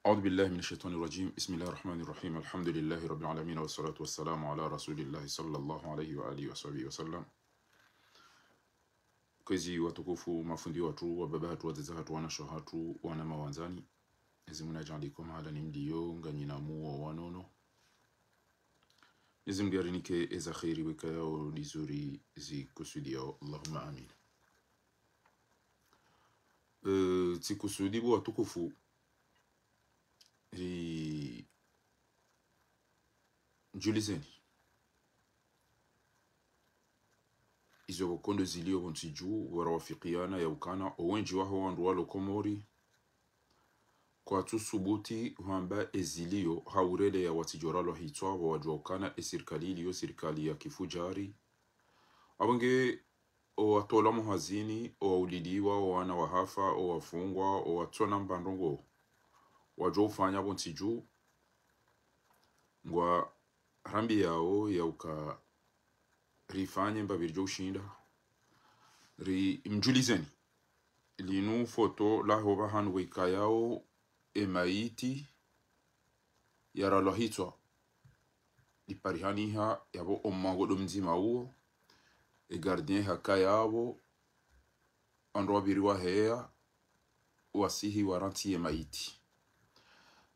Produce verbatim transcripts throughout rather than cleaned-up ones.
أعوذ بالله من الشيطان الرجيم. بسم الله الرحمن الرحيم. الحمد لله رب العالمين، والصلاة والسلام على رسول الله صلى الله عليه وآله وصحبه وسلم. Kwezi watukufu, mafundi watru, wababa hatru, wadzadze hatru, wanashe hatru, wana mawandzani. Mwenyezi Mungu nadjaanli ko mahala nyi mliyo, nganyi na muo wa nono. Mwenyezi Mungu yarinike eza kheri weka yao ndizo ri zikusudiao. Allahumma amin. Eh, tsikusudi bo watukufu, ri djulizeni izo pvoko ndo ziliyo pvo ntsi dju, wara wafikiana ya ukana, owendji waho wandru walo Komori, kwatsu subuti hwamba eziliyo ha ureleya watsidjo ralwa hitswa, pvo wadjua ukana esirikali iliyo sirikali ya kifujari. Apvo nge owatolwa mhazini, owauliliwa, owana wahafa, owafungwa, owatsona mba ndrongo, wadjo ufanya pvo ntsi dju, ngwa rambiao ya uka rifanye mbapvi ridjo ushinda. Ri mdjulizeni. Linu foto laho pvahanu pvo ikayao emaiti ya ralwa hitswa. Liparihaniha yapvo omwango ndo mdzima uo. E gardien hakaya apvo, wandru wapviri waheya, wasihi warantsi ye maiti.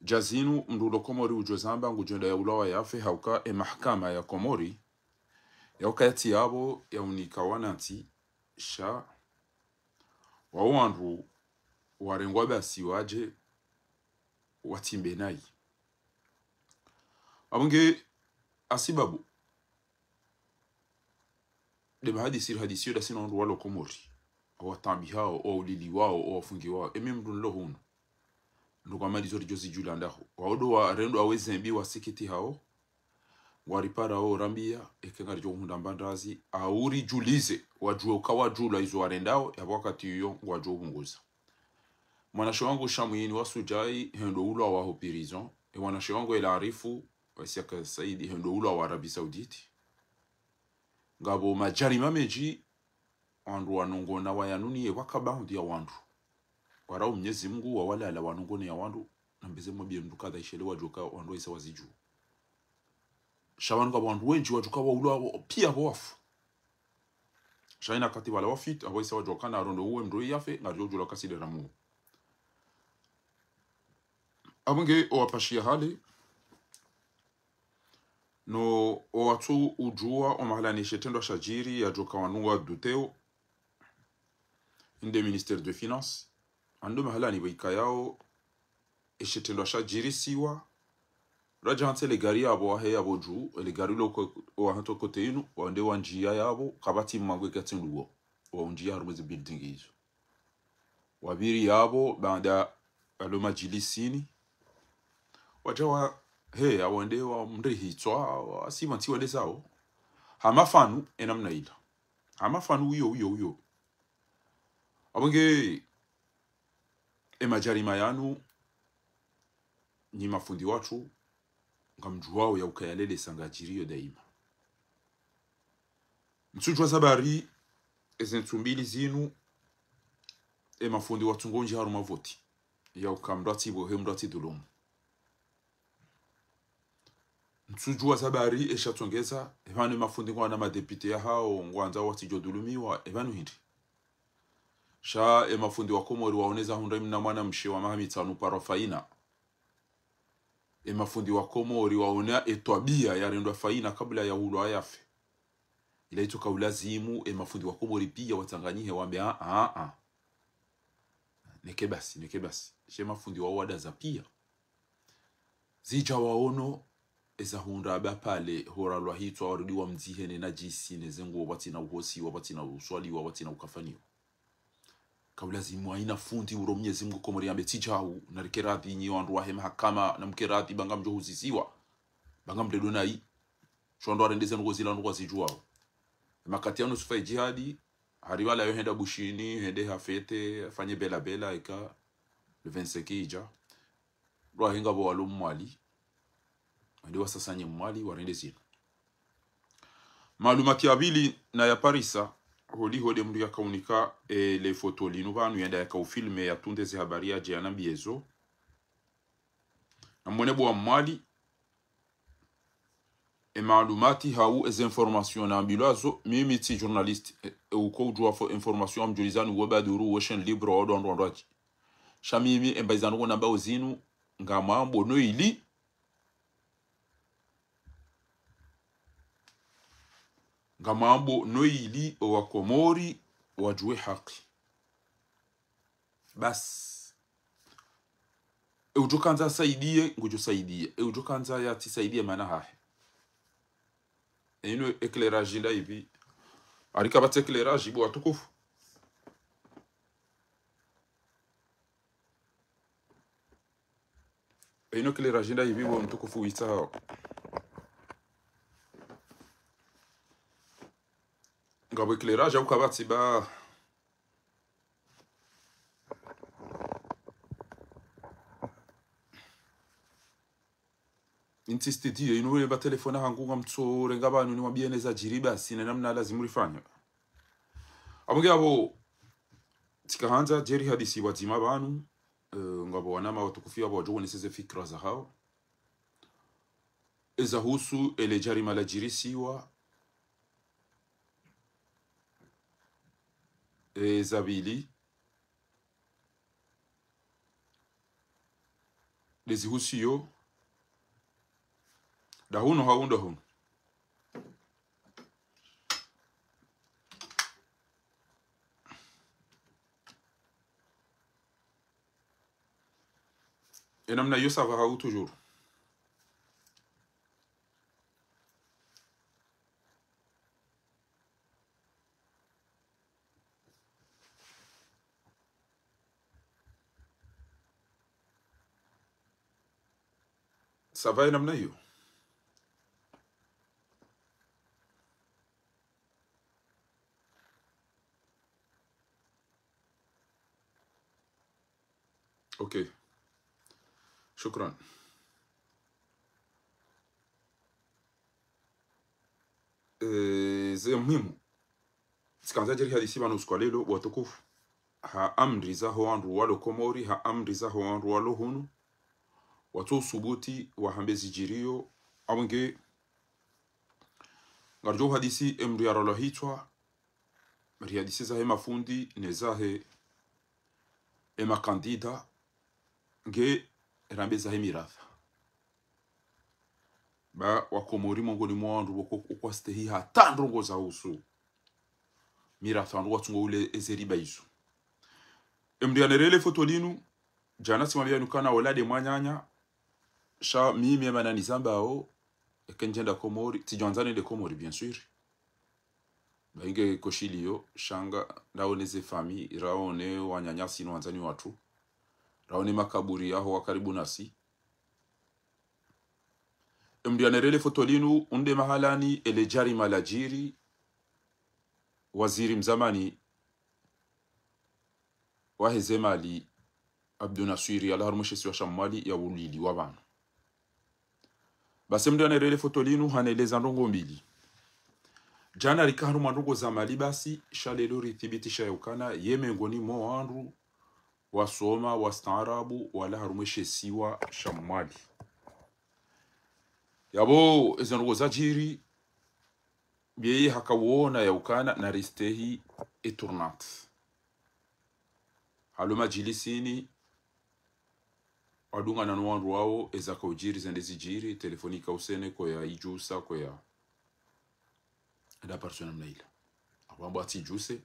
Djazinu mndru ulo Komori udjo zamba ngudjo enda ya ulawa yafe, hauka e mahakama ya Komori, ya uka yatsi yapvo ya unika wanantsi, sha wao wandru warengwa basi wadje watsimbe nayi. Apvo nge asibabu nde mahadisi rihadisiyo ndasi na wandru walo Komori, owatambihao, owauliliwao, owafungiwao. Emi mndru nilo hunu, ndo kwamba ndizo ridjo zidjula ndaho. Wao ndo warendwa weze mbi wasikitihao, ngwariparao rambiya, eka ngaridjo uhundra mbandazi, au ridjulize, wadjue uka wadjulwa izo warendao, yapvo wakati uyo ngwadjo uhunguza. Mwanashe wangu Shamwini wa Sudjai, hendo ulwa waho prison. E mwanashe wangu El Arifu wa Isiaka Saidi, hendo ulwa wa Arabie Saoudite. Ngapvo madjarima mendji, wandru wanongona wayanuniye waka baadhwi ya wandru. Warau Mwenyezi Mungu wawalala wanongone ya wandru, na mbeze mwambie mndru kadha ishele wadjoka wandru waisa wazidju. Sha pvanu ngapvo wandru wendji wadjoka waulwa pia pvo wafu. Sha ina kati wala wafiti, apvo isa wadjoka na rondo uwe mndru yafe, ngaridjo udjula kasi de ramu. Apvo nge owapashiya hale, no owatsu udjua omahalani eshe trendwa shadjiri yadjoka wandru ngwa duteo, inde Ministère de Finances, ando mahalani pvo ikayao, eshe trendwa shadjirisiwa, radja hantsi le gari yapvo wahe yapvo dju, le gari lo ko-, wahanto kote inu, wande wandjiya yapvo, kapvatsi mwango eka tsi ndruwo, waundjiya harumwa ezi building izo. Wapviri yapvo, baanda alo madjilisini, wadja wa, he, awande wamrihitswa, wasiba ntsi wende zao. Ha mafanu, enamna ila. Ha mafanu uyo, uyo, uyo. Apvo nge, emadjarima yanu, nyi mafundi watru, ngamdjuwao ya ukaya lele sa ngadjiriyo daima. Mtsudjuwa zabari, eze ntsu mbili zinu, emafundi watru ngwendji harumwa voti, ya uka mndru atsipvo he mndru atsidhulumu. Mtsudjuwa zabari, esha tsongeza, epvanu emafundi ngwana madéputé yahao, ngwandzao watsidjo dhulumiwa, epvanu hindri. Sha emafundi wa Komori waoneza hundra mna mwanamshe wa maha mitsanu paro faina. Emafundi wa Komori waona etwabia yarendwa faina kabla ya ulwa yafe. Ila itsoka ulazimu emafundi wa Komori pia watsanganyihe wambe, a, a, a. Neke basi, neke basi. She mafundi wao wadaza pia. Zidja waono, eza hundra aba pale, horalwa hitswa, warudi wamdzihene nadjisi, neze nguo pvatsina uhosiwa, pvatsina uswaliwa, pvatsina ukafaniwa. Kaulazimu haina fundi uro Mwenyezi Mungu Komori yambe tsi djau, na rike radhi nyi wandru wahe mahakama, na mke radhi ba ngamdjo huzisiwa, ba ngamdredo nayi. Sho wandru warende ze ndrongo zila ndrongo wazidjuwao. Makati yanu Sufa Idjihadi, hari pvala yo henda Bushini, hende hafete, hafanye bela bela, eka le vingt-cinq idja. Rwahenga pvo walo Mwali. Wende wasasanye Mwali, warende zinu. Maalumati ya pvili na ya parisa, holiho nde mndru yakaunika, e, le foto linu pvanu yenda yakaufilme yatunde ze habari yadje yanambiye zo. Namwone bo wa Mwali, e maalumati hau eze informations nambilwa zo, mimi tsi journaliste, e, e uko udjuwa fo informations ngamdjulizani wo Baduru, wo Chaîne Libre, wo ndo ndo ndo aji. Sha mimi emba izo ngamwambao zinu, ngamwambo no ili, ngamwambo no ili owa Komori wadjuwe haki. Basi. E udjo kandza asaidiye, ngudjo saidiya. E udjo kandza yatsi saidiye mana hahe. E inu éclairage ndayipvi. Arika pvatsi éclairage bo watukufu. E inu éclairage ndayipvi bo mtukufu witsa hao. Ngapvo éclairage au kapvatsi ba. Intsi studio inu, wule ba téléphone hangu ngamtsorenga pvanu niwambiye ne zadjiri basi, ne namna lazimu rifanye. Apvo nge apvo, tsika handza djeri hadisi pvwadzima pvanu, eh, ngapvo wanama watukufu apvo wadjo wonese ze fikira zahao. Eza husu ele djarima ladjirisiwa, eza pvili, lezihusiyo, ndahunu hau ndahunu. E namna iyo ça va hau toujours. Ça va e namna iyo. Ok. Shukran. Eh, ze muhimu. Tsikandza djeri hadisi pvanu usiku wa lelo, watukufu. Ha amri zaho wandru walo Komori, ha amri zaho wandru walo hunu. Watso usubuti, wahambe zidjiriyo, apvo nge. Ngaridjo hadisi, emndru yarolwa hitswa, rihadisi zahe mafundi, ne zahe, e makandida, nge rambe zahe miratha. Ba wa Komori mongoni mwa wandru woko ukwastehi hata ndrongo za husu miratha wandru watsungo ule eze riba izo. Emndru yanerele foto linu, djana tsimwambia nukana ola nde mwananya, sha mimi emana nizambao, eke ndjenda Komori, tsidjwandzani nde Komori, bien sûr. Ba inge koshiliyo, sha nga, raone ze famille, raone wananyasi no wandzani watru, raone makaburi yaho wa karibu nasi. Emndru yanerele foto linu, unde mahalani, ele djarima ladjiri, waziri mzamani, waheze mali, Abdou Nassir, yalawa harumwa she isiwa sha Mwali, yawuliliwa pvanu. Basi mndru yanerele foto linu, haneleza ndrongo mbili. Djana rika harumwa ndrongo za mali basi, sha lelo rithibitisha yaukana, ye mengoni mwa wandru, wasoma, wastaarabu, walawa harumwa she isiwa sha Mwali. Yapvo, eze ndrongo zadjiri, biyeye hakawona yaukana, naristehi e tournante. Halo madjilisini, wadungana no wandru wawo, eza kaudjiri, zende zidjiri, telefoni kausene, koya idjusa, koya. Eda personne namna ila. Apvo ambo atsidjuse.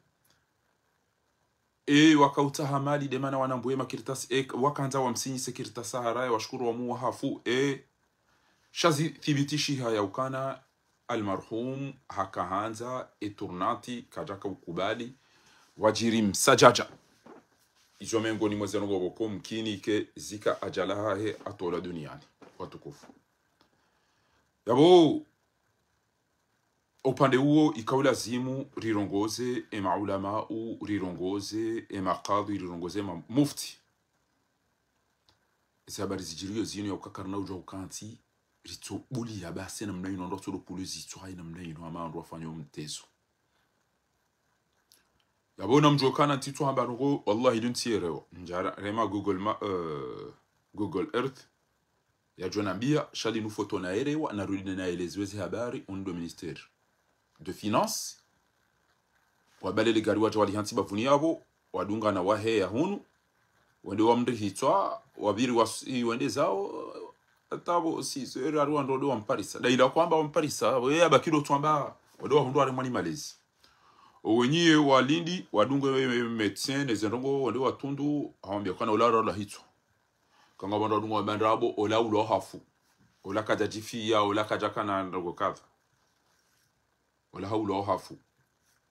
E, wakautsaha mali, nde mana wanambuwe makartasi, e, wakandza wamsinyise kartasi haraya, washukuru wamuwa hafu, e, sha zithibitishiha yaukana, almarhum hakahandza e tournante kadjaka ukubali, wadjiri msadjadja. Izo mengoni mwa ze ndrongo pvoko mkini ke zika adjali hahe atolwa duniani. Watukufu. Yapvo, upande uwo ikaulazimu rirongoze e maulamau, rirongoze e makadhi, rirongoze e mamufti. Eze habari zidjiriyo zinu yauka karina udjuwa ukantsi, ritsobuliya basi namna inu, wandru watsodo pulu zitswa namna inu, hama wandru wafanya omtezo. Yapvo namdjuwe ukana ntsitso hamba ndrongo, wallahi, ndo ntsiyerewa. Ndjarema Google ma, eh, Google Earth. Yadjo nambia, sha linu foto naelewa, narudi naeleziwa ze habari, unu ndo ministère de finances. Wabalele gari wadja walihantsi bapvuni yapvo, wadungana waheya hunu, wende wamrihitswa, wapviri wasi, wende zao, hata pvo six heures ari wandru wende wamparisa. Daila kwamba wamparisa, we yabaki ndo tswamba, wende wahundru harumwa ni malezi. Owenyi ye walindi, wadunge we, we médecin, ne ze ndrongo, wende watundu, hawambia kana ola ola hitswa. Kanga wandru wadunga wabanda apvo, ola ulo hafu. Ola kadja djifiya, ola kadja kana ndrongo kadha. Ola haulo hafu.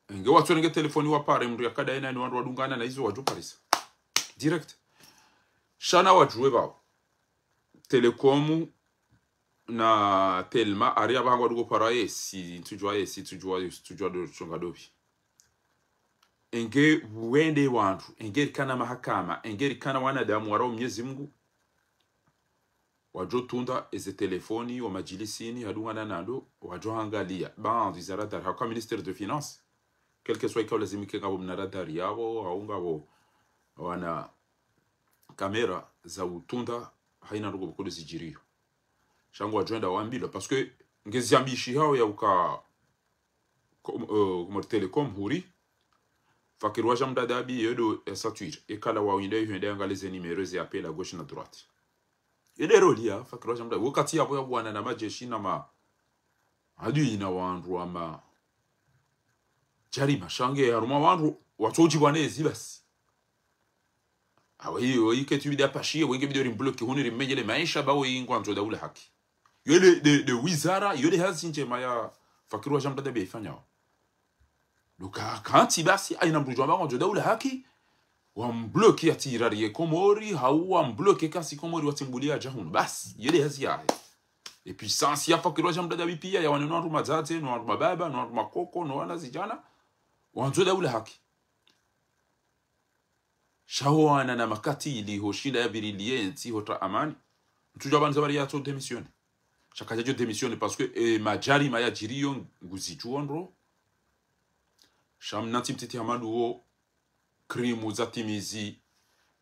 Enge watsorenge telefoni wapare, mndru yakada yena ni wandru wadungana na izo wadjo parisa. Direct. Sha na wadjuwe pvao. Telecom na Telma, ari apvaha ngwadungo para yesi, ntsudjuwa yesi, ntsudjuwa, ntsudjuwa ndo shonga ndopvi. Enge wende wandru, enge rikana mahakama, enge rikana wanadamu warao Mnyezi Mungu, wadjo tunda eze telefoni, wa madjilisini, hadungana nando, wadjo hangalia. Baadhwi za radar, hauka ministère de finances, quel que soit ikao lazimike ngapvo mna radar yapvo, hau ngapvo wana kamera za utunda, haina ndrongo pvoko ndo zidjiriyo. Sha ngwadjo enda wambilwa, parce que ngezi ambishi hao yauka Com-, euh, Comores Telecom huri. Fakiri Wadja Mdadabi, yo ndo ya satwiri. Ekala wawinda, yo hwenda yangalie ze numéro ze appel à gauche na droite. Yo nde roli ya Fakiri Wadja Mdadabi. Wakati yapvo yabuwana na majeshi na ma-, adui na wandru wa ma-, djarima sha nge harumwa wandru, watsodjibwana ezi basi. Awe iyo, ike tu bidi apashiye, wenge bidi rimbloke, hunu rimenyele maesha, bawe ingwandzo daula haki. Yo nde, nde, nde wizara, yo nde hazi ndjema ya Fakiri Wadja Mdadabi yaifanyao. Ndo ka, kantsi basi, haina mndru djwamba ngwandzo daula haki, wambloke yatsirari ye Komori, hau wambloke kasi Komori watsimbulia dja hunu. Basi, yo nde hazi yahe. E puissance ya Fakiri Wadja Mdadabi pia, ya wane no wandru madzadze, no wandru mababa, no wandru makoko, no wana zidjana, wandzo daula haki. Sha ho wana na makatili, ho shinda yapvirilie ntsi, ho tra amani. Ntsudjuwa pvanu zabari yatso démissionner. Sha kadjadjo démissionner, parce que, eh, madjarima yadjiriyo nguzidjuwa ndro. Sha mna ntsi mtiti Hamadu wo, crime zatimizi.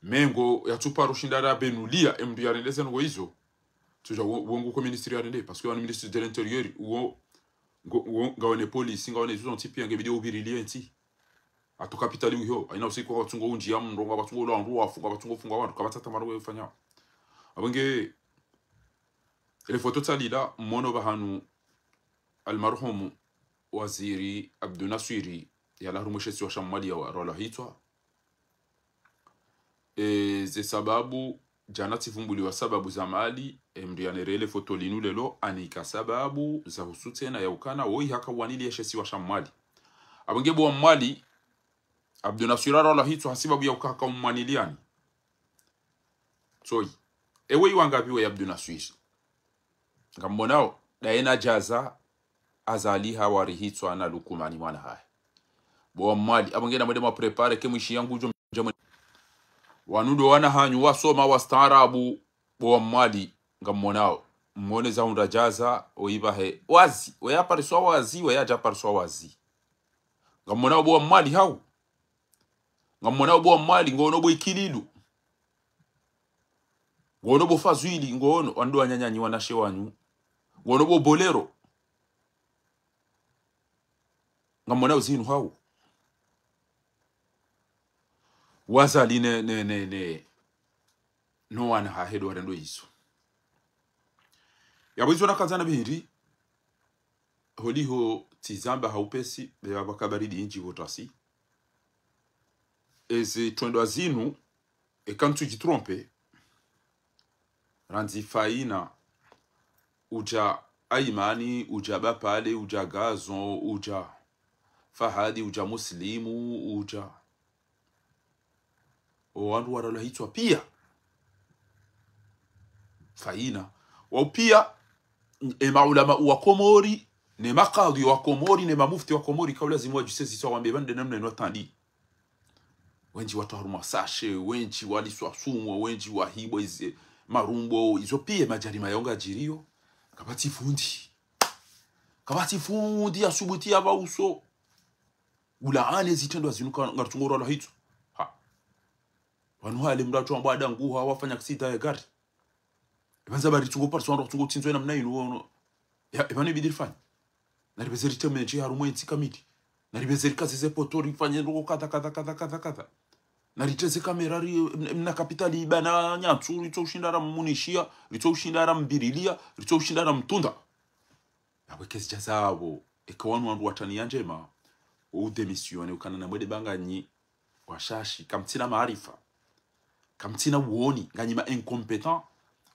Mengo yatsuparo shinda rabenulia, emndru yarendeze ndrongo izo. Ntsudjuwa wo, wo nguko ministre yarende, parce que wani ministre de l'intérieur, wo, ngo, wo, ngawone police, ngawone izo zontsi pia ngebidi upvirilie ntsi. Hata kapitali uyo, haina usiku ngwatsungo undjiya mndro, ngwatsungo ula wandru wafu, ngwatsungo funga wandru, kapvatsi hata mara wefanya. Apvo nge, ele foto tsalila, mmono pvahanu, almarhumu, waziri Abdou Naswiri, yalawa harumwa she isiwa sha Mwali ya wa-, rola hitswa. E, ze sababu, djana tsivumbuliwa sababu za mali, e, mndru yanerele foto linu lelo, anika sababu za husu tsena ya ukana, woyi haka wanili yeshe isiwa sha Mwali. Apvo nge bo wa Mwali, Abdou Naswiri rola hitswa ha sababu ya uka haka umwaniliani. Tsoyi. Ewe iwangapvi we Abdou Naswiri? Ngammonao, daye na djaza, Azali hawari hitswa na Lukumani mwana hahe. Bo wa Mwali, apvo ngena mwende mwa préparer ke mwishi yangu djo mdja mwe-, wanu ndo wana hanyu wasoma wastaarabu, bo wa Mwali, ngammonao. Mmone za hundra djaza, oipvahe. Wazi, we yapariswa wazi, we yadja pariswa wazi. Ngammonao bo wa Mwali hau. Ngammonao bo wa Mwali, ngono bo Ikililu. Ngono bo Fazwili, ngono, wandru wananyanyi wanashe wanyu. Ngono bo Bolero. Ngammonao zinu hau. Wazali ne, ne, ne, ne. No wana hahe ndo warendo izo. Yapvo izo nakazana pviri. Holiho tsizamba ha upesi, be apvaka baridi indji pvo tasi. Ezi trendwa zinu, eka ntsudjitromper, randzi Faina, udja Aimani, udja Bapale, udja Gazon, udja Fahadi, udja Muslimu, udja. O wandru warala hitswa pia. Faina. Wao pia, e maulama wa Komori, ne makadhi wa Komori, ne mamufti wa Komori, kaulazimu wadjuse zitswa wambe pvanu nde namna inu watandi. Wendji watru harumwa sashe, wendji waliswa sumu, wendji wahibwa ize marumbo, izo pia madjarima yao ngayadjiriyo. Kapvatsi fundi. Kapvatsi fundi yasubuti yapva uso. Ulaane zitrendwa zinu ka-, ngaritsungorwa la hitswa. Ha. Wanu hale mndru atsu ambwa adanguha wafanya aksida ya gari. Epvanu zabari ritsungo pariswa wandru, ritsungo tsindzwa namna inu wono. Ya, epvanu ibidi rifanye. Naripveze riteme ntsi harumwa entsi kamili. Naripveze rikaze ze poto rifanye ndrongo kadha, kadha, kadha, kadha, kadha. Nariteze kamera ri, mna, mna kapitali ibana nyantsu, ritso ushinda rammunishia, ritso ushinda ramvirilia, ritso ushinda ramtunda. Yapvo eka zidja zapvo, eka wanu wandru wa tania ndjema, wo udémissionner ukana na mwende ba nganyi washashi, kamtsina maarifa, kamtsina uoni, nganyi ma incompétents,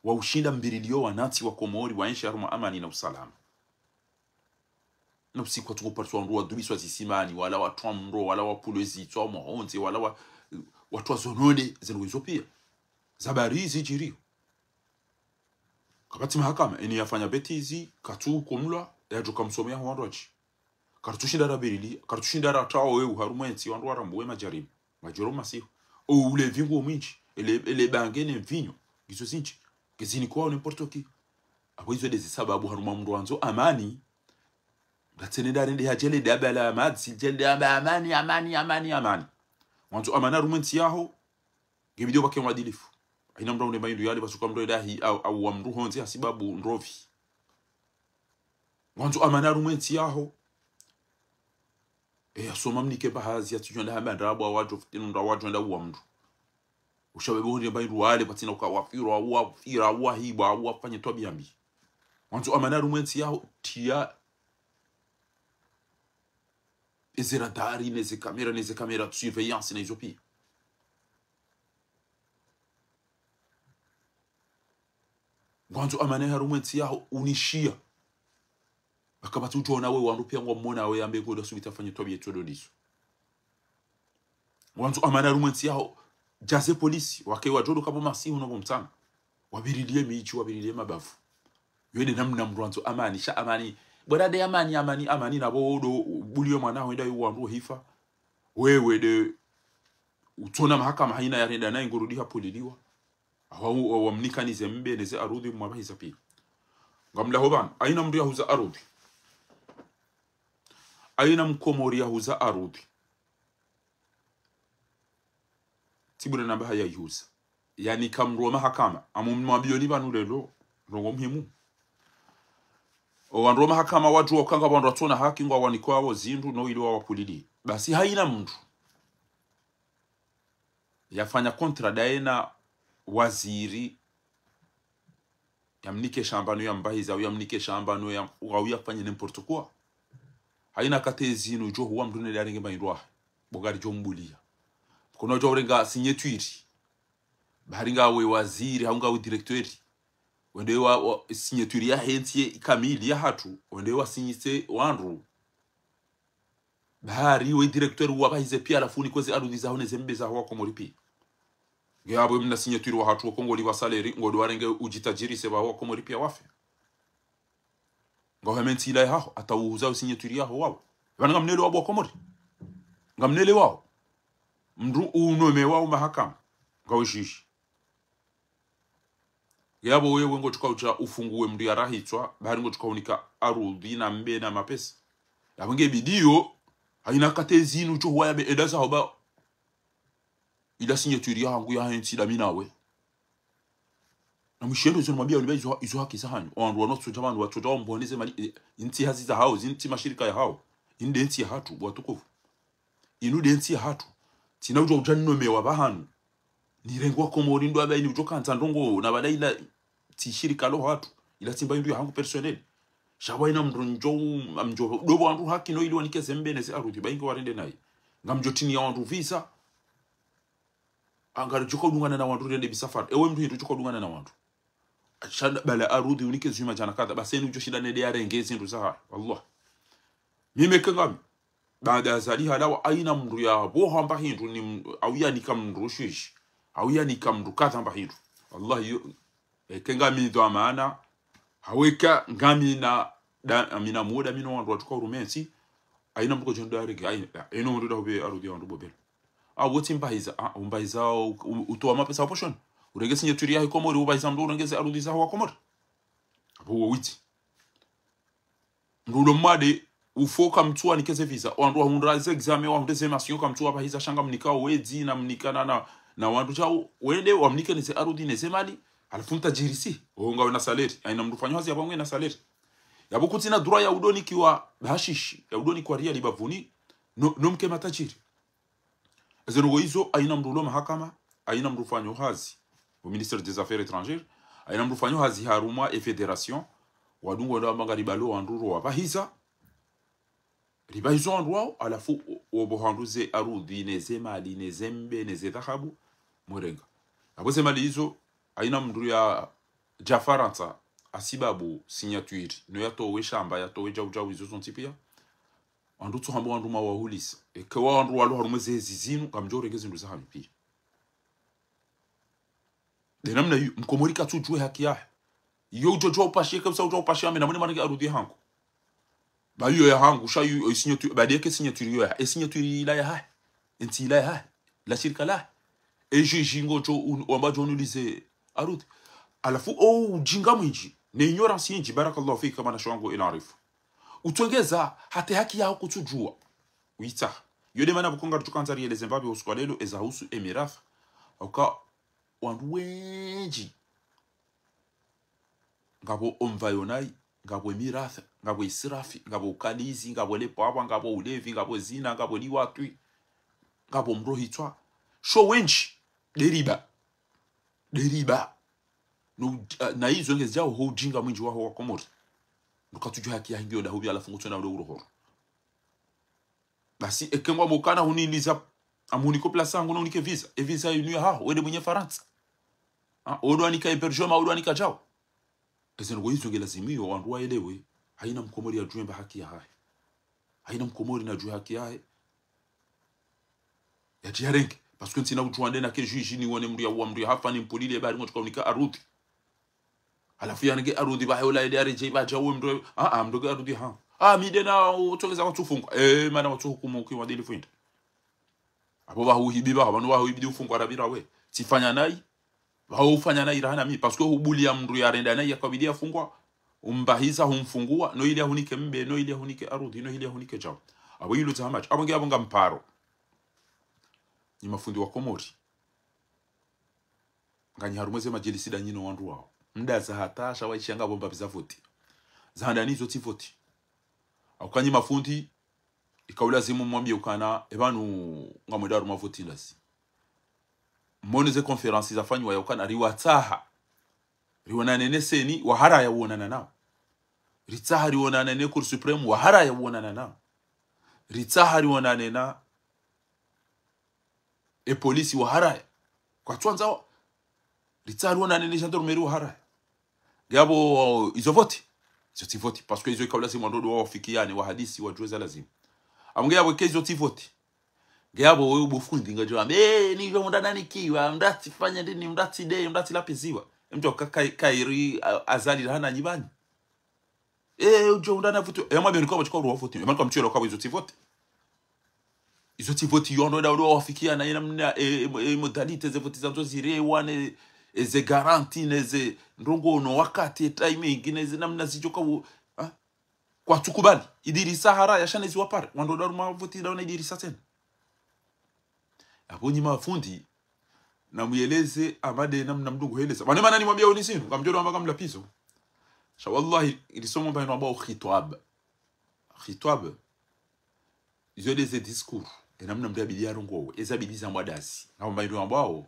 wa ushinda mvirilio wanantsi wa Komori, waenshi harumwa amani na usalama. Na usiku watsungo pariswa wandru wadubiswa zisimani, wala watwa mro, wala wapvulwe zitswa, mwahontsi, wala wa, watwa zonone, zinu wizo pia. Zabari zidjirio. Kapvatsi mahakama, eni yafanya bêtise, katsu hukumulwa, yadjoka msomo ya wandru watsi. Karitsushinda ravirili, karitsushinda ratawo we uharumwa entsi, wandru warambuwe madjarimu, madjoro masihu. O ulevi nguo mwindji, ele, ele bange ne mvinyo, ngizo zindji. Nge zini kwao n'importe qui. Apvo izo nde zisababu harumwa mndru wandzo amani, ngatsene ndarende hadjele ndabala amadzi, djele ndaba amani, amani, amani, amani. Wandzo amani harumwa entsi yaho, nge bidi upvake mwadilifu. Haina mndru aunde maindru yale, pvasuka mndru edahi, au, au wa mndru hontsi hasibabu ndrovi. Wandzo amani harumwa entsi yaho. E, yasoma mnike mba hazi, yatsudjwenda hamba ndrabo, awadjo, fitinu ndrabo, awadjwenda uwa mndru. Ushababu honde maindru wale, pvatsina uka wafirwa, au wafira, au wahibwa, au wafanye twabiya mbi. Wandzo amani harumwa entsi yaho, tia eze radari, neze kamera, neze kamera de surveillance, na izo pia. Ngwandzo amani harumwa entsi yaho unishia. Pvaka pvatsi udjona we wandru pia ngwamwona we yambe koda subita fanye twabiya tsodo ndizo. Ngwandzo amani harumwa entsi yaho, djaze polisi, wake wadjodo kapvo masihu no pvo mtsana. Wavirilie midji, wavirilie mabavu. Yo nde namna mndru wandzo amani, sha amani. Bora nde amani, amani, amani, na pvo wodo, buliyo mwana, wenda yu wandru hifa. Wewe nde, utsona mahakama haina yarenda nayi ngorudi hapvuliliwa. Awa, awa, wamnika nize mbe, neze arudhi mwapvahiza pia. Ngamlaho pvanu, haina mndru yahuza arudhi. Haina mkomori yahuza arudhi. Tsi bure namba haya ihuza. Yaani kamndru wa mahakama, amu mwabioni pvanu lelo, ndrongo muhimu. O wandru wa mahakama wadjuwa ukanga wandru watsona haki ngwawanikwawo zindru no ili wawapvulili. Basi haina mndru yafanya contrat daye na waziri, yamnike shamba no yampvahiza, au yamnike shamba no ya, au yafanye n'importe quoi. Haina kate zinu djo huwa mndru nende yarenge maindru yahe. Bo ngaridjo mbulia. Kono djo urenga signature. Bahari ngawe waziri, hau ngawe directeur. Wende wa, wa signature yahe ntsi ye kamili yahatru. Wende wasinyise wandru. Bahari we directeur wapvahize pia halafu unikweze arudhi zaho neze mbe zaho wa Komori pia. Nge apvo mna signature wahatru wa Komori wa salaire, ngodo warenge udjitajirise pvaho wa Komori pia wafe. Ngauhame ntsi ila yahaho, hata uhuza signature yaho wawo. Pvanu ngamnele wapvo wa Komori. Ngamnele wawo. Mndru unomewao mahakama. Ngawe shishi. Yapvo wewe ngotsuka udja ufunguwe mndru yarahitswa, bahari ngotsuka unika arudhi na mbe na mapesa. Yapvo nge bidiyo, haina kate zinu djo huwa yambe enda zaho ba. Ila signature yahangu yahe ntsi nda mi nawe. Na mwishiyo ndo zinu mwambia uniba izo, izo haki zahanyu. O wandru wanu watsodja wandru watsodja wamboneze mali, eh, intsi hazi zahawo, zintsi mashirika yahawo. Inde ntsi yahatru, watukufu. Inu nde ntsi yahatru. Tsina udjo udja ninomewa pvahanu. Nirengwa Komori ndo amba ini udjo kandza ndrongo na baada ila tsi shirika lo hatru. Ila tsimba indru yahangu personnel. Sha pvwa ina mndru ndjo, amdjo, dopvo wandru haki no ili wanike ze mbe neze arudhi ba inge warende nayi. Ngamdjo tiniya wandru visa. Angaridjo ka udungana na wandru rende bisafari. Ewe mndru hindru djo ka udungana na wandru. Sha bala arudhi unike zihwi madjana kadha. Basi eni udjo shinda nende yarenge zindru zahahe. Wallah. Mimi eka ngami. Baada ya zali halawa haina mndru yapvo hamba hindru ni m-, au yanika mndru shishi. Au yanika mndru kadha mba hindru. Wallahi yo, eka ngami dhwamana. Haweka ngami na, da, amina muda mino wandru watsuka urumesi. Haina mndru kodjo ndo yarenge. Haina, eno mndru nda hupve arudhi ya wandru bobela. Au wotsi mpvahiza, ah, umpvahiza, u-, u-, utowa mapesa wa poshoni. Urenge signature yahe Komori, upvahiza mndru urenge ze arudhi zaho wa Komori. Apvo uwo witsi. Mndru ulo mwade, ufo kamtsuwa nike ze visa. Wandru wahundra ze examen, wahundre ze masiyo kamtsuwa pvahiza sha ngamnika wedzi, na mnika na, na, na wandru djau, wende, wamnike neze arudhi, neze mali. Halafu mtadjiri si, o ngawe na salaire. Haina mndru ufanyao hazi yapvo ngena salaire. Yapvo kutsina droit ya udonikiwa bahashishi, ya udonikiwa riali bapvuni, no, no mke matajiri. Eze ndrongoo izo, haina mndru ulo mahakama, haina mndru ufanyao hazi, o ministère des Affaires étrangères, haina mndru ufanyao hazi harumwa e fédération, wadungo ndo wamba ngaribalo wandru ro wapvahiza, ripvahiza wandru wao, halafu o, o pvo handru ze arudhi, neze mali, neze mbe, neze dhahabu, mwerenga. Apvo ze mali izo, haina mndru yadja Farantsa, hasibabu signature, no yatowe shamba, yatowe djau djau izo zontsi pia. Wandru tsu hamba wandru mawahulisa. Eka wandru walo harumwa ze ezi zinu, ngamdjo urenge zindru zahanyu pia. Nde namna iyo, mkomori katsudjuwa e haki yahe. Iyo udjo djuwa upashe, kabisa udjuwa upashe, ame namwene mwanike arudhi yahangu. Ba iyo yahangu, sha iyo, e signature, ba ndeke signature iyo ya, e signature ila yahahe. E ntsi ila yahahe. La shirika lahe. E juge ngodjo un-, wamba djo unulize arudhi. Halafu o ujinga mwindji, ne ignorance yindji, barakallahu fika, mwanashe wangu El Arif. Utsongeza, hata e haki yaho kutsudjuwa. Uyitsaha. Iyo nde mana pvoko ngaridjokandza rieleze mbapvi usiku wa lelo, eza husu e mirathi. Hauka wandru wendji. Ngapvo omvayo nayi, ngapvo e mirathi, ngapvo israfi, ngapvo ukalizi, ngapvo lepvapvwa, ngapvo ulevi, ngapvo zina, ngapvo liwatwi, ngapvo mrohitswa. Sho wendji, nde riba. Nde riba. No, na izo ngezidjao ho ujinga mwindji waho wa Komori. Ndo katsudjuwa haki yahe ngiyo ndahupvi halafu ngutsona ule urohoro. Basi, eke ngwambo ukana huniliza, amhuniko place hangu na unike visa. E visa inu yahaho, wende mwenye Farantsa. Ha, odo anika hébergement, odo anika djao. Eze ndrongoo izo nge lazimu iyo wandru waelewe. Haina mkomori yadjuwe mba haki yahahe. Haina mkomori nadjuwe haki yahe. Yadjiyarenge. Parce que ntsina udjuwa nde nake juge niwone mndru yauwa mndru yahafa nimpvulile bari ngotsuka unika arudhi. Halafu yanike arudhi pvahe ola yende yaredjeyi pvadja uwe mndru, ah, ah, mndru ke arudhi ha. Ah, mi nde na utsongeza watsufungwa. Eh, mana watsuhukumu ki wadilifu inda. Apvo pvaho uhibi pvaho, pvanu pvaho uhibi ufungwa rapvira we. Tsifanya nayi, pvaho ufanya nayi raha na mi. Parce que hubuliya mndru yarenda nayi yakabidi yafungwa, umpvahiza humfungua, no ili yahunike mbe, no ili yahunike arudhi, no ili yahunike djao. Apvo ilo tsaha madji. Apvo nge apvo ngamparo. Nyi mafundi wa Komori. Nganyi harumwa ze madjelisi nda nyi no wandru wao. Mda za hata sha waishiya ngapvo mbapvi za voti. Za handani izo tsi voti. Hauka nyi mafundi, ika ulazimu mwambiye ukana, e pvanu ngamwenda harumwa voti ndazi. Mwone ze conférence zafanyiwa ya ukana, riwatsaha. Riwonane ne CENI, waharaya uwonana nao. Ritsaha riwonane ne Cour suprême, waharaya uwonana nao. Ritsaha riwonane na e polisi waharaya. Kwatsuwandza wa. Ritsaha riwonane ne gendarmerie waharaya. Nge apvo izo voti. Izo tsi voti. Parce que izo ika ulazimu wandru ndo wawafikiyane, wahadisi, wadjuwe za lazimu. Apvo nge apvo eka izo tsi voti. Nge apvo we ubo fundi ngadjo wambe, eh, ni izo mndru ananikiwa, mndru atsifanya ndini, mndru atsi nde, mndru atsi lapviziwa. Mndru ka-, ka-, kairi, a-, Azali raha na nyi pvanu. Eh, udjo undru na voti. Eh, mwambe niko apvo tsi kwa uru wa voti. Eh, mani kwa mtsuwelo kwa izo tsi voti. Izo tsi voti yo ndo nda ndo wawafikiyana, ye namna, eh, eh, eh, modalité ze voti zandzo zirewane, eh, ze garantie, ne ze ndrongoo no wakati, eh, timing, ne ze namna zidjoka u-, ah? Kwatsukubali. Idrissa haraya, sha ne ziwapare. Wandru ndo harumwa voti nda wona Idrissa tsena. Apvo nyi mafundi, namuyeleze, amade namna mndru nguheleza. Pvanu mana nimwambiya woni zinu, ngamdjo wamba ngamlapvizo. Sha wallahi, ili somo mba inu ambao khitwab. Khitwab. Izo nde ze discours. E namna mndru yabidi yarongowe. Eza bidi za mwadazi. Ngamba inu ambao.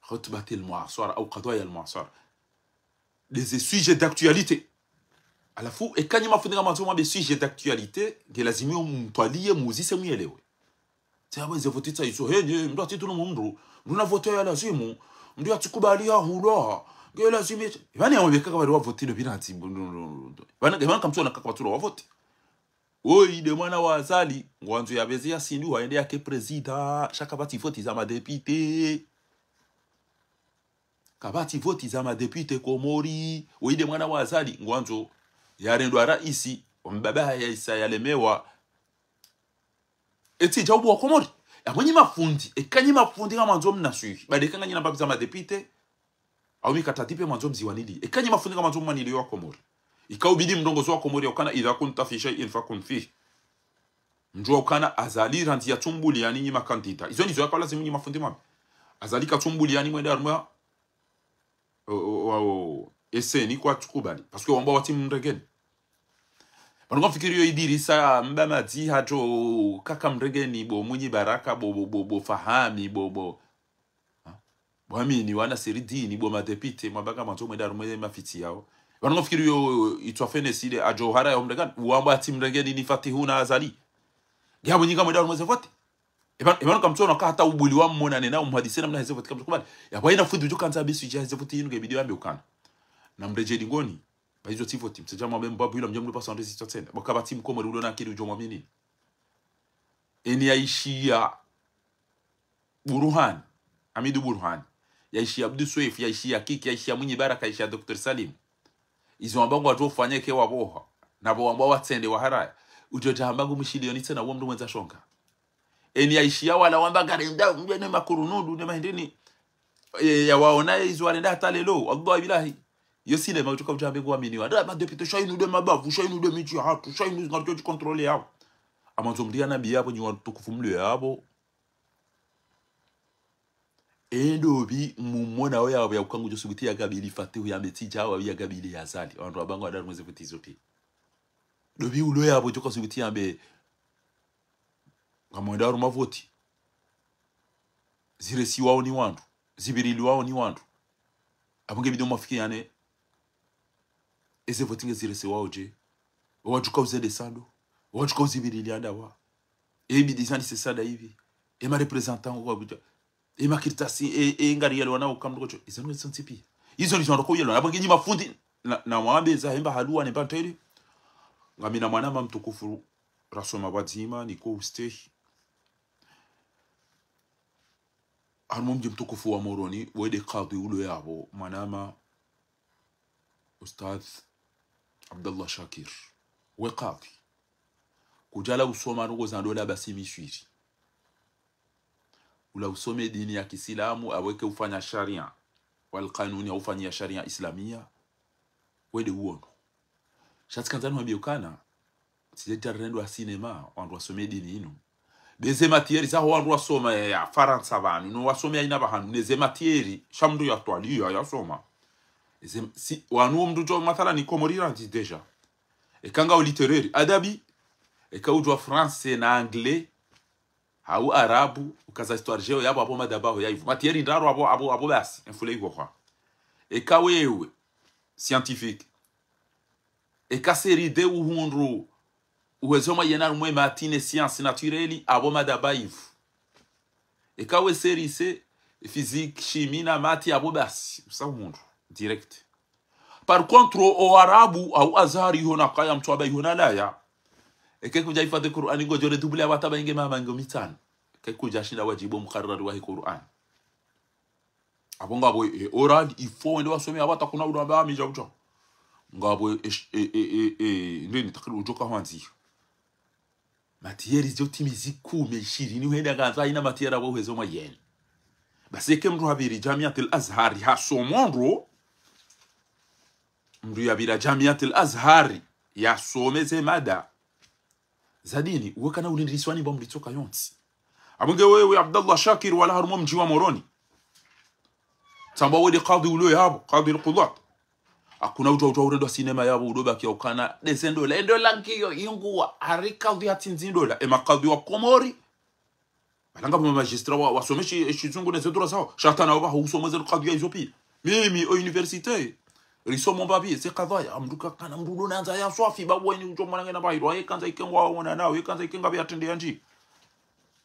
Khutbatil muasara, au qadaya al muasara. Nde ze sujets d'actualité. Halafu, eka nyi mafundi ngamwandzo mwambe sujet d'actualité, nge lazimu mtwaliye, muzise, muyelewe. Tsi apvo eze voti tsa izo, he, nye, mndru atsi tunu mndru, mndru na voti ya lazimu, mndru yatsikubali yahulwa, nge lazimu ye-, pvanu yamwambe kaka pvali wa voti ndo pvinatsi, pvanu, pvanu, pvanu kamtsuwona kaka pvatsulwa wa voti. Oyi nde mwana wa Azali, ngwandzo yapveze ya sindu, wayende yake président, sha kapvatsi voti za madéputé. Kapvatsi voti za madéputé Komori. Oyi nde mwana wa Azali, ngwandzo yarendwa raisi, wa mbaba ya isa yalemewa. Etsi djaubu wa Komori. Apvo nyi mafundi, eka nyi mafundi ngamwandzo mnaswihi. Ba nde eka nganyi na mbapvi za madéputé, au mikatatipe mwandzo mziwanili. Eka nyi mafundi ngamwandzo mwanili wa Komori. Ika ubidi mrongozi wa Komori ya ukana idha kunta fi shay'in fakun fih. Mdjuwa ukana Azali randzi yatsumbuliyani nyi makandida. Izo ndizo yaka lazimu nyi mafundi mwambe. Azali katsumbuliyani mwende harumwa o, o, o, o, eseni kwatsukubali. Parce que wamba watsi mrengeni. Pvanu ngamfikiri yo Idirisa Mba Madzi hadjo kaka mrengeni bo Mwinyi Baraka, bo, bo, bo, bo Fahami, bo, bo. Ha? Bo Amini, wana Seridini, bo madepite, mwabaka mwandzo mwenda harumwa mafitsi yawo. Pvanu ngamfikiri yo itswa fene sile, adjo hara ya mrengani, wamba watsi mrengeni ni Fatihu na Azali. Ngiya mwenyika mwenda harumwa ze vote. Eba, eba kamtsono ka hata ubuli wa mmona nena umhadise namna heze vote kamtsukubali. Ya kwa ina fundi udjo kandza bisu idja heze vote yinu nge bidi wambe ukana. Na mredjeli ngoni. Ba izo tsi vote. Mtsedja mwambe mbabu ila mdja mdru pasa ndezi tsotsi tsena. Ba kapvatsi mkomori ulo na akili udjo mwamini. Eni yaishiya Burhani. Hamidu Burhani. Yaishiya Abdu Sweifu, yaishiya Kiki, yaishiya Mwinyi Baraka, yaishiya Docteur Salim. Izo wamba ngwadjo fanya ke waboha. Na bo wamba watsende waharaya. Udjo dja hamba ngu mishiliyoni tsena uwo mdru mwendza shonga. Eni yaishiya wala wamba ngarenda, mdru ne makurunudu, ne mahindini. E, ya waona izo warenda hata lelo, wallahi billahi. Yo sinema utuka udja hambe ngu aminiwa. Nda madepite, sha inu nde mabavu, sha inu nde midji hatru, sha inu ngaridjo djikontrole yawo. Amwandzo mdru ya nabi yapvo, nyi watukufu mlio yapvo. Endo bi mumona oya wa ya uka ngudjo subuti ya kabili Fatihu ya metsi dja wa ya kabili ya Azali. Wandru wamba ngwenda harumwa ze vote izo pi. Ndo bi ulo yapvo djoka subuti yambe ngamwenda harumwa vote. Ziresiwawo ni wandru. Zibiriliwawo ni wandru. Apvo nge bidi mwafikiyane. Eze vote nge ziresiwawo dje. Owadjuka uzende sando. Owadjuka uzibirili andawa. E bidi zani se sanda ivi. E ma représentant kwa kudja. E makartasi, e, e ngari yelwana uka mdru kotsho. Izo nge zontsi pia. Izo ni zandro ko yelwana. Apvo nge nyi mafundi. Na, na mwambe za hemba haluwa ne mba ntele. Ngamina mwanama mtukufu rasoma pvwadzima, niko ustehi. Harumwa mdji mtukufu wa Moroni, wende kadhi ulo yapvo, mwanama Ustadh Abdallah Shakir. We kadhi. Kudjala usoma ndrongo za ndola basi Miswiri. Ula usome dini ya kisilamu, aweke ufanya sharia. Wal kanuni ya ufanya sharia islamia. Wende uono. Sha tsi kandza nuhambie ukana, tsidje tarendo ya sinema, wandru wasome dini inu. Be ze matière zaho wandru wasoma ya, ya Farantsa pvanu, no wasome ya ina pvahanu, ne ze matière, sha mndru ya twaliya, ya soma. Ze, si, wanu mndru djo mathala ni Komori randzi déjà. Eka nga u littéraire, adabi, eka udjua français na anglais, hau arabu, ukaza histoire géo, yapvo apvo madabaho ya ivu. Matière ndraru apvo, apvo, apvo basi, enfule ivo hwa. Eka wewe, scientifique. Eka série de uhundru, uwezo mwa yena rumwe maths ne science naturelle, apvo madaba ivu. Eka we série C, physique, chimie na maths apvo basi, usa uhundru, direct. Par contre, o arabu, au Azhar iho na kaya mtwaba iho na laya. Eke kudja hifadhi Qur'ani ngodjo redouble apvo hata ba inge mama ngo mitsano. Eke kudja shinda wadjibu mukarrari wahe Qur'ani. Apvo ngapvo, e, oral, il faut wende wasome apvo hata kuna udjo amba amidja udjo. Ngapvo, e, e, e, e, e, ndeni takiri udjo ka hwandzi. Matière djo timizi kume, ishirini, uhenda kandza, haina matière apvo uhezo mwa yeni. Basi eke mndru hapviri Jamiatil Azhar, hasomo ndro. Mndru yapvira Jamiatil Azhar, yasome ze mada za dini, uwe kana ulindiriswa ni mba mlitsoka yontsi. Apvo nge wewe Abdallah Shakir wala harumwa mdji wa Moroni. Tsamba wende kadhi ulo yapvo, kadhi al-qudhat. Hakuna udjo, udjo urendwa sinema yapvo, udo baki ya ukana, nde ze ndola, e ndola ngiyo inguwa, hari kadhi hatsinzi ndola, e makadhi wa Komori. Balanga ma magistrat wa, wasome shi, shizungu ne ze droit zawo. Sha hata nawo ba husoma ze kadhi ya izo pia. Mimi, o université. Risoma mba pia, ze kadhi ya, mndru ka kana mndru udo nandza ya swafi, ba weni udjo mwana ngena ba hiro, ye kandza ike ngwa wona nawo, ye kandza ike ngapvi ya trende ya ndji.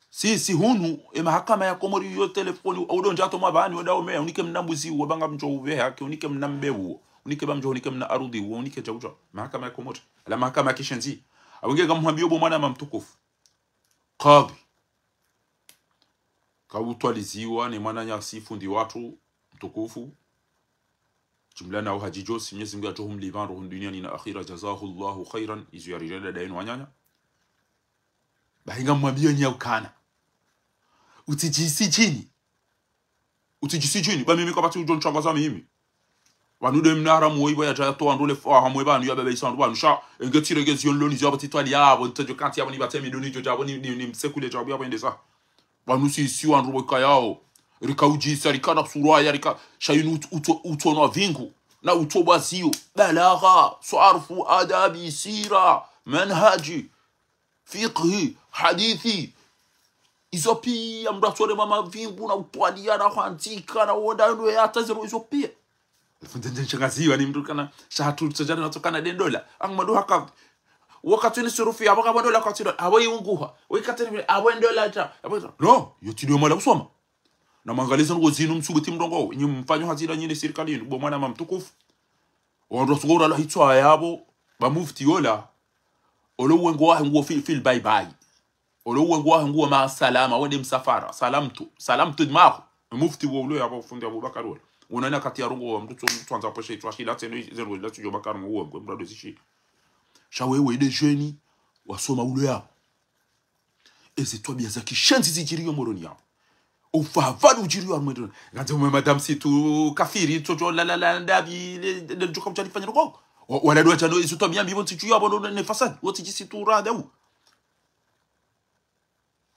Si, si hunu, e mahakama ya Komori yo telefoni, udo ndja to mwa bani, wenda omeya, unike mna mbuzi uwo, ba ngamdjo uve haki, unike mna mbe uwo, unike ba mdjo, unike mna arudhi uwo, unike dja udjo. Mahakama ya Komori. Ala mahakama ya kishenzi. Apvo nge ngamhwambio bo mwanama mtukufu. Kadhi. Kautwaliziwa ne mwananyasi fundi watru mtukufu. Jimla na uhadji djosi, Mwenyezi Mungu yadjo humlipva ndro hunu duniani na akhira, jazahullahu khairan, izo yarirenda dainu wananya. Bahi ngamwambio nyi ya ukana. Utsidjisi djini. Utsidjisi djini, ba mimi kapvatsi udjo ntshangaza mimi. Pvanu nde mna haramu wo iba yadja yatowa ndro le fa hamwe pvanu ya baba isa ndro pvanu sha, enge tsirenge zio nloni zio apvo tsitwali yapvo, nitsedjo kantsi yapvo nipvatse midoni djo djapvo ni, ni, ni msekule djapvo yapvo endesa. Pvanu si, si wandru weka yawo. Rika udjisa, rika na suraya, rika sha inu ut-, uto-, utonwa vingu. Na utobwa ziyo. Balagha, sarfu, adabi, sira, manhaji, fiqhi, hadithi. Izo piya mndru atsore mama vingu na utwaliya na hwandzika na wonda ndo ya taziro izo piya. Fundi ndje nshangaziwa ni mndru kana sha hatru tsojana natsokana de ndola. Ang mndru haka. Wakati ni surufu ya waka ndola kwa tido. Abo iunguha. Wakati ni abo ndola ta. Abo no, yo tido mala usoma. Na mwangaliza ngo zinu msubuti mrongo. Nyi mfanyo hazi la nyine sirikali. Bo mwana mama mtukufu. Wandru wasugo urala hitswa yabo. Ba mufti yola. Olo uwengo wahe nguo fil, fil bye bye. Olo uwengo wahe nguo ma salama, wende msafara. Salamtu. Salamtu dimahu. Mufti wo ulo yabo fundi Abubakar wala. Unana kati ya rongo wa mndru tso, mndru twanza poshe itwa shila tseno, zero ila tsujo Bakar ngo uwengo, mndru ado zishi. Sha wewe ide jeune, wasoma ulo yabo. Eze twabiya za kishenzi zidjiriyo Moroni yabo. Ufavali udjiriyo amwendo. Ngandze ume madame situ kafiri, tsojo la la la ndabi, le, le, le, joka mtsalifanya noko. Wa-, wala dwa tsano, izo twabiya mbi, wontsi tsuyo abo, no, ne fasadi, wontsi djisitu rada u.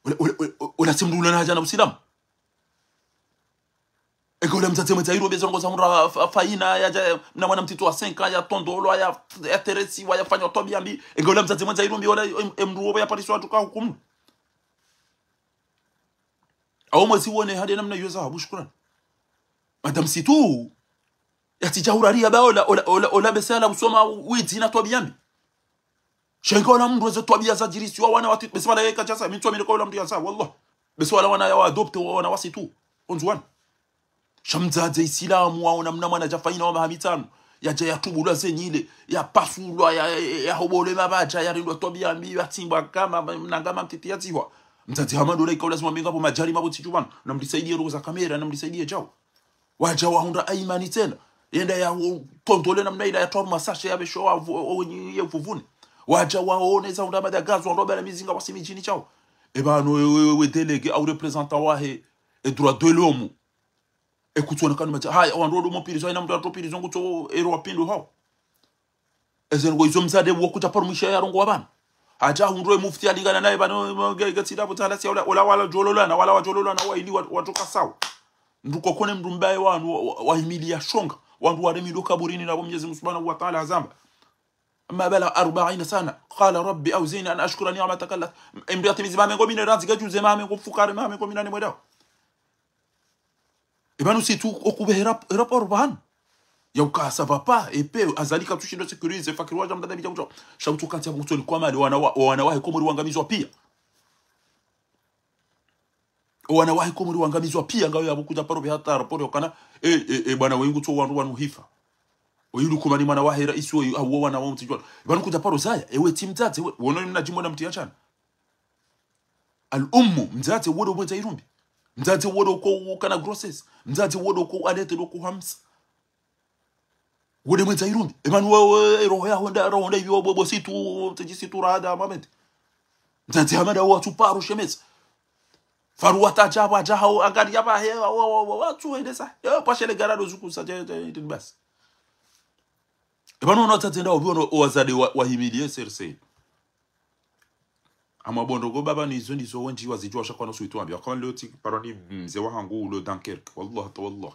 Ola, ola, ola, ola tsi mndru ula na haja na Usilamu. Eka ola mdzadze mwendza irumbi ezo ndrongo za mndru fa-, faina yadja, na mwana mtiti wa cinq ans, ya tondolwa, ya, ya teresiwa, ya fanywa twabiya mbi. Eka ola mdzadze mwendza irumbi, ola em-, emndru wobo ya pariswa atuka hukumu. Awo mwezi wone hade namna yuweza habu shukurani. Madame situ, yatsidja hurari ya ba ola, ola, ola, ola bese ala usoma widzi na twabiya mbi. Sha inga ola mndru eze twabiya zadjirisiwa wana wati, bese wala yeka djasa, mi ntsuamini ka ola mndru yasa, wallah. Bese wala wana ya wa adopte wa wana wasi tu. Ondzuwana. Sha mdzadze Isilamu waona mna mwana dja faina wa maha mitsanu. Yadja yatubulwa zenyile, yapasulwa, ya, ya, ya, yahobolwe mabadja, yarendwa twabiya mbi, yatsimbwa kama, mna ngama mtiti yatsihwa. Mdzadze hama ndola ika ulazimu ambe ngapvo madjari mapvo tsidju pvanu. Namdisaidiye roho za kamera, namdisaidiye djao. Wadja wahundra Aimani tsena. Yenda ya u-, tondole namna ila ya twaru masashe ya besho wa vu-, o-, o-, ye vuvuni. Wadja waone za hundra madagazo, wandru wabala mizinga wasi midjini djao. Eba no we, we, we, we délégué au représentant wahe, e droit de l'homme. E kutsuona kanu madja. Haya, wandru wodo mo prison, haina mndru atro prison kutso ero wapindu hao. Eze ndrongo izo mdzadze wo kudja paro mwisha ya rongowa pvanu. Hadja hundre mufti alingana naye pvanu, nge, nge tsida pvo tala siya ola, ola wala djololana, wala wadjololana, wa ili wa, wadjoka sawa. Mndru kokone mndru mbaye wanu, wa, wa, wahimiliya shonga. Wandru waremi ndo kaburini na bo Mwenyezi Mungu Subhanahu wa Ta'ala hazamba. أما بلغ أربعين سنة، قال رب أوزعني أن أشكر نعمتك التي. Emndru yatimizi maha mengo mine randzi, ngadjuze maha mengo fukare, maha mengo mine ni mwedao. Eba no situ okubehe rap-, rapport pvanu. Ya uka ça va pas, epe, Azali katsushindo sécuriser, fakiri wadja mdada bidja kutso. Sha utsu kati ya mtsoni kwa mali, wana wa, wana wahe Komori wangamizwa piya. Wana wahe Komori wangamizwa piya, ngawe ya bo kudja paro beha hata rapport ya ukana, e, e, e, bwana wengu tso wandru wanu hifa. Oyu Lukumani mwana wahe raisi oyu, awo wana wa mtijwa. Eba no kudja paro zaya, ewe tsi mdzadze, we, wono mna djimbo na mtiya shana. Al ummu, mdzadze wodo mwendza irumbi. Mdzadze wodo ko ukana grossesse. Mdzadze wodo ko alete do ko hamsa. Wode mwendza irumbi. Emanu wewe, roho ya honda, roho honda iyo bo, bo situ, tedji situ rada, mamende. Mdzadze hamada wa tsu paro shemeza. Faru wata dja ba dja hao, angari ya ba he, wa, wa, wa, wa, tsu hende sa. Ya, pashele garado zuku sa, dja, dja, dja, basi. Emanu wana wadzadze nda obi wana wadzadze wa, wahimiliye serse. Ama bo ndrongo baba ni izo ndizo wendji wazidjuwa sha kwanu suitu ambi. Wakama leo tsi parwa ni mze wahangu ulo Dunkerque. Wallah, ta wallah.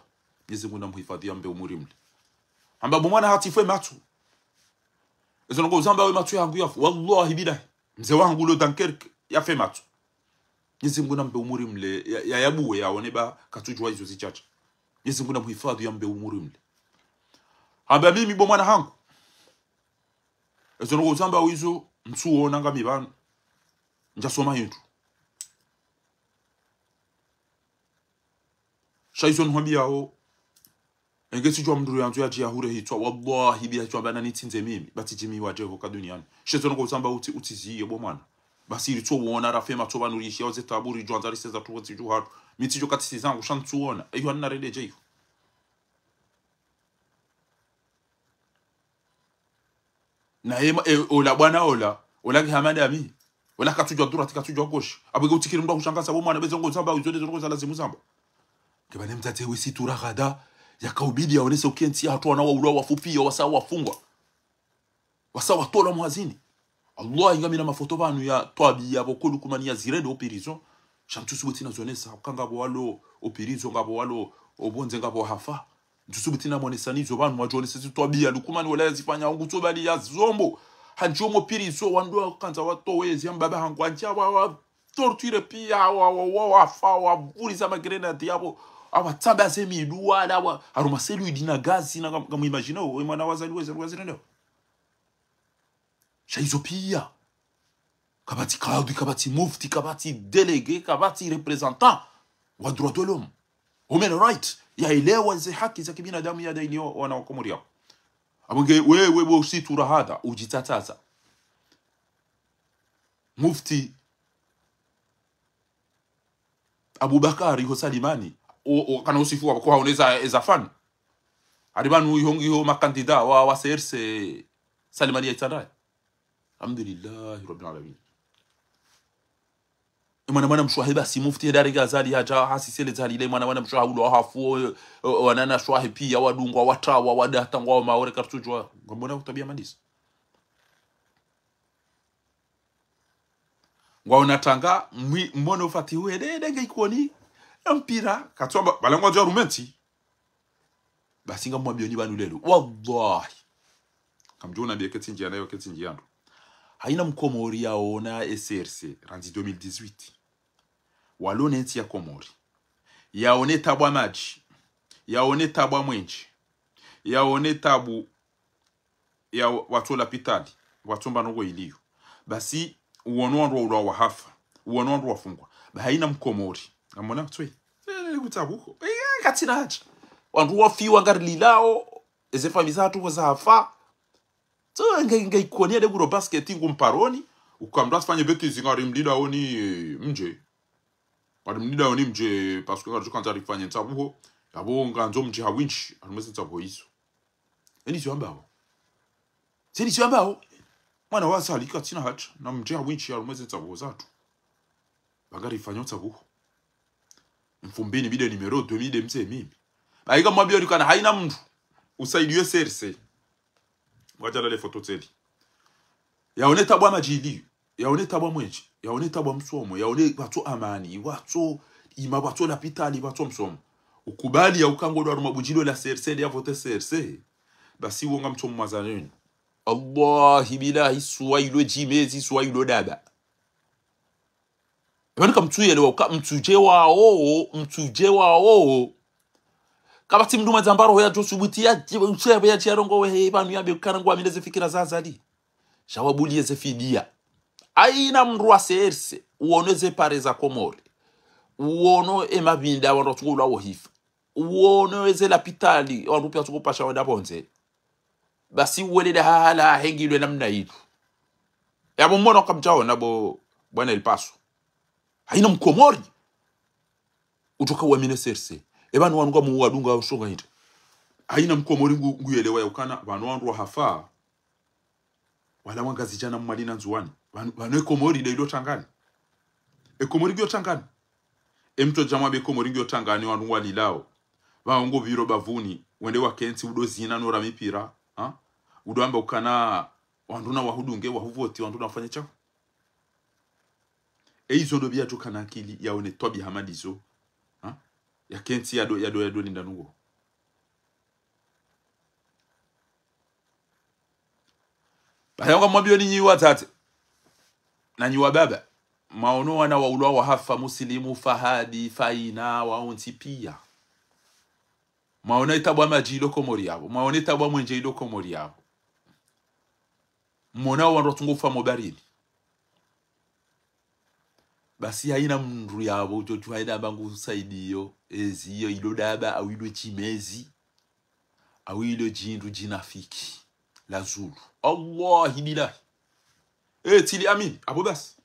Mwenyezi Mungu namhifadhi yambe umuri mle. Amba bo mwana hatsifwe matso. Ezo ndrongo uzamba we matso yahangu yafu. Wallahi billahi. Mze wahangu ulo Dunkerque yafe matso. Mwenyezi Mungu nambe umuri mle. Ya, ya yabuwe yaone ba katsudjuwa izo zitsatsa. Mwenyezi Mungu namhifadhi yambe umuri mle. Amba mimi bo mwana hangu. Ezo ndrongo uzamba wizo, ntsuona ngami pvanu. Ndjasoma hindru. Sha izo nihwambiyao, enge tsidjuwa mndru yandzo yadjiya hure hitswa, wallahi biya tsidjuwa amba nani tsindze mimi, ba tsidji mi wadje pvoka duniani. Sha ezo ndrongo uzamba utsi, utsiziye bo mwana. Basi ritso wona rafe matso pvanu rishiya oze tabu ridjuwa ndza riseza tuwo tsidju hatru. Mi tsidjo katisi zangu, sha ntsuona. Eyo anina rende dje iyo. Naye ma-, e, ola bwana ola, ola nge hamada mi. Ola katsudjuwa durati, katsudjuwa goshi. Abwe nge utsikiri mndru wa kushangaza bo mwana, be ezo ndrongo uzamba, izo nde ezo ndrongo za lazimu uzamba. Nge pvane mdzadze we situ raghada, yakaubidi yaonese uka entsi yahatru wana waulwa wafupiya, wasa wafungwa. Wasa watolwa mwazini. Allah, inga mi na mafoto pvanu ya twabiya bo ko Lukumani ya zirende o prison. Sha ntsusubuti nazonesa, uka ngapvo walo opvirizo, ngapvo walo opvondze, ngapvo hafa. Ntsusubuti namonesa nizo, pvanu mwadjonesa zitwabiya, Lukumani wala yazifanya, ngutsobali ya zombo. Handjiyo mopvirizo, wandru wakandza watowe ezi ya mbaba hangu, handjiya wa, wa torture piya, wa, wa, wa, wafa, wavuliza magrenade yapvo, awatsamba ze midru, wala, wa, haruma cellule na gazi, na ngam-, ngamu imagine, we mwana wazali weze, weze nendeo. Sha izo piya. Kapvatsi kadhwi, kapvatsi mufti, kapvatsi délégué, kapvatsi représentant wa droit de l'homme. Human right. Yaelewa ze haki za kibinadamu yadainiwa wana wa Komori yao. Apvo nge, we, we, we, usitura hadha, udjitsatsaza. Mufti Abubakari ho Salimani, o, o, kana usifu wa, ko haoneza eza fan. Hari pvanu iho ngiho makandida wa, wa C R C Salimani ya Itsandraya. Alhamdulillahi Rabbil Alamin. E mwana mwana mshe wahe basi mufti hedari Azali hadja hasisele zalile mwana mwana mshe wahe ulo hafu, o, o, wananya washe wahe piya wadungwa, watrawa, wadata ngwao Maore kartsudjuwa. Ngambona utwabiya mandiso. Ngwaona tanga, mwi-, mwono Fatihu, ede, ede, nge Ikoni, e mpira, katswamba, pvala ngwadjo harumwa entsi. Basi ngamwambiyoni pvanu leo. Wallahi. Kamdjo nambiye ketsi ndziya nayo, ketsi ndziya ndro. Hayina Mkomori yaona e C R C, randzi deux mille dix-huit. Walo ne ntsi ya Komori. Yaone tabu ya madji. Yaone tabu ya mwenje. Yaone tabu ya wa-, watso lapitali, watso mba ndrongo iliyo. Basi, uono wandru waulwa wahafa, uono wandru wafungwa. Ba hayina Mkomori. Amona, tswe. Eh, kutsabuho. Eh, katsina haja. Wandru wafiwa ngarililao, eze famiyi zatru pvo zahafa. Tswe, nge, nge Ikoni yade kuro basket ngu mparoni, uka mndru asifanye bêtise ngarimlilao ni, eh, mdje. Ngarimlilao ni mdje, parce que ngaridjo kandza rifanye ntsabuho, yapvo ngandzo mdje ha winji, harumwa eze ntsabuho izo. Eni zio ambao. Zeni zio ambao. Mwana wa Azali katsina haja, na mdje ha winji harumwa eze ntsabuho zatru. Ba ngarifanyao ntsabuho. Mfumbini mi nde numéro deux, mi nde mze mimi. Ba ika mwambiyo rikana hayina mndru. Usaidiyo C R C. Wadjala le foto tseli. Yaone tabu ya madji iliyo. Yaone tabu ya mwenje, yaone tabu ya msomo, yaone watso amani, watso ima, watso lapitali, watso msomo. Ukubali ya uka ngodjo harumwa bundjilio la C R C, ya vote C R C. Basi wo ngamtso mwazaneni. Wallahi billahi, suwa ilo djimezi, suwa ilo daba. Pvanu kamtsuyelewa, uka mtsudje wao, mtsudje wao. Kapvatsi mndru madzambaro hoya djo subuti ya, dje, utsebe ya dje yarongowe he, pvanu yambe ukana ngwamine ze fikira za Azali. Jawabu liye ze fidiya. Hayina mndru wa C R C, uono ze pare za Komori. Uono e mapvinda wandru watsuko ulwa wohifa. Uono eze lapitali, wandru piya watsuko pasha wenda pvondze. Basi uwelele hahala hahengilwe namna inu. Yapvo mwana uka mdjaona bo, bwana El Paso. Hayina Mkomori. Utsoka wamine C R C. E pvanu wanu ngamu wadunga usonga hindri. Hayina Mkomori ngu, nguyelewa ya ukana, pvanu wandru wahafa. Wala Wangazidja na Mwali na Ndzuwani. Pvanu, pvanu e Komori nde ilo tangani. E Komori ngiyo tangani. E mtsodja mwambe e Komori ngiyo tangani wandru ngwalilao. Pvao ngo pviro bapvuni, wende wakentsi udo zina no ra mipira, ha? Udo amba ukana wandru na wahudunge, wahuvoti, wandru na wafanye shao. E izo ndo piya djo kana akili, yaone twabiya hama ndizo, ha? Yakentsi yado, yado, yado linda nungo. Ba haya ngamwambiyoni nyi wadzadze. Na nyi wababa. Mwaono wana waulwa wahafa, Musilimu, Fahadi, Faina, waontsi piya. Mwaona e tabu ya madji ilo Komori yapvo. Mwaona e tabu ya mwenje ilo Komori yapvo. Mwona wandru watsungo ufa mo barini. Basi hayina mndru yapvo, udjo djuwa hayina mba ngu saidiyo, ezi iyo, ilo daba, au ilo djimezi, au ilo djindru djinafiki la zulu. Wallahi billahi. E, tsili amini, apvo basi.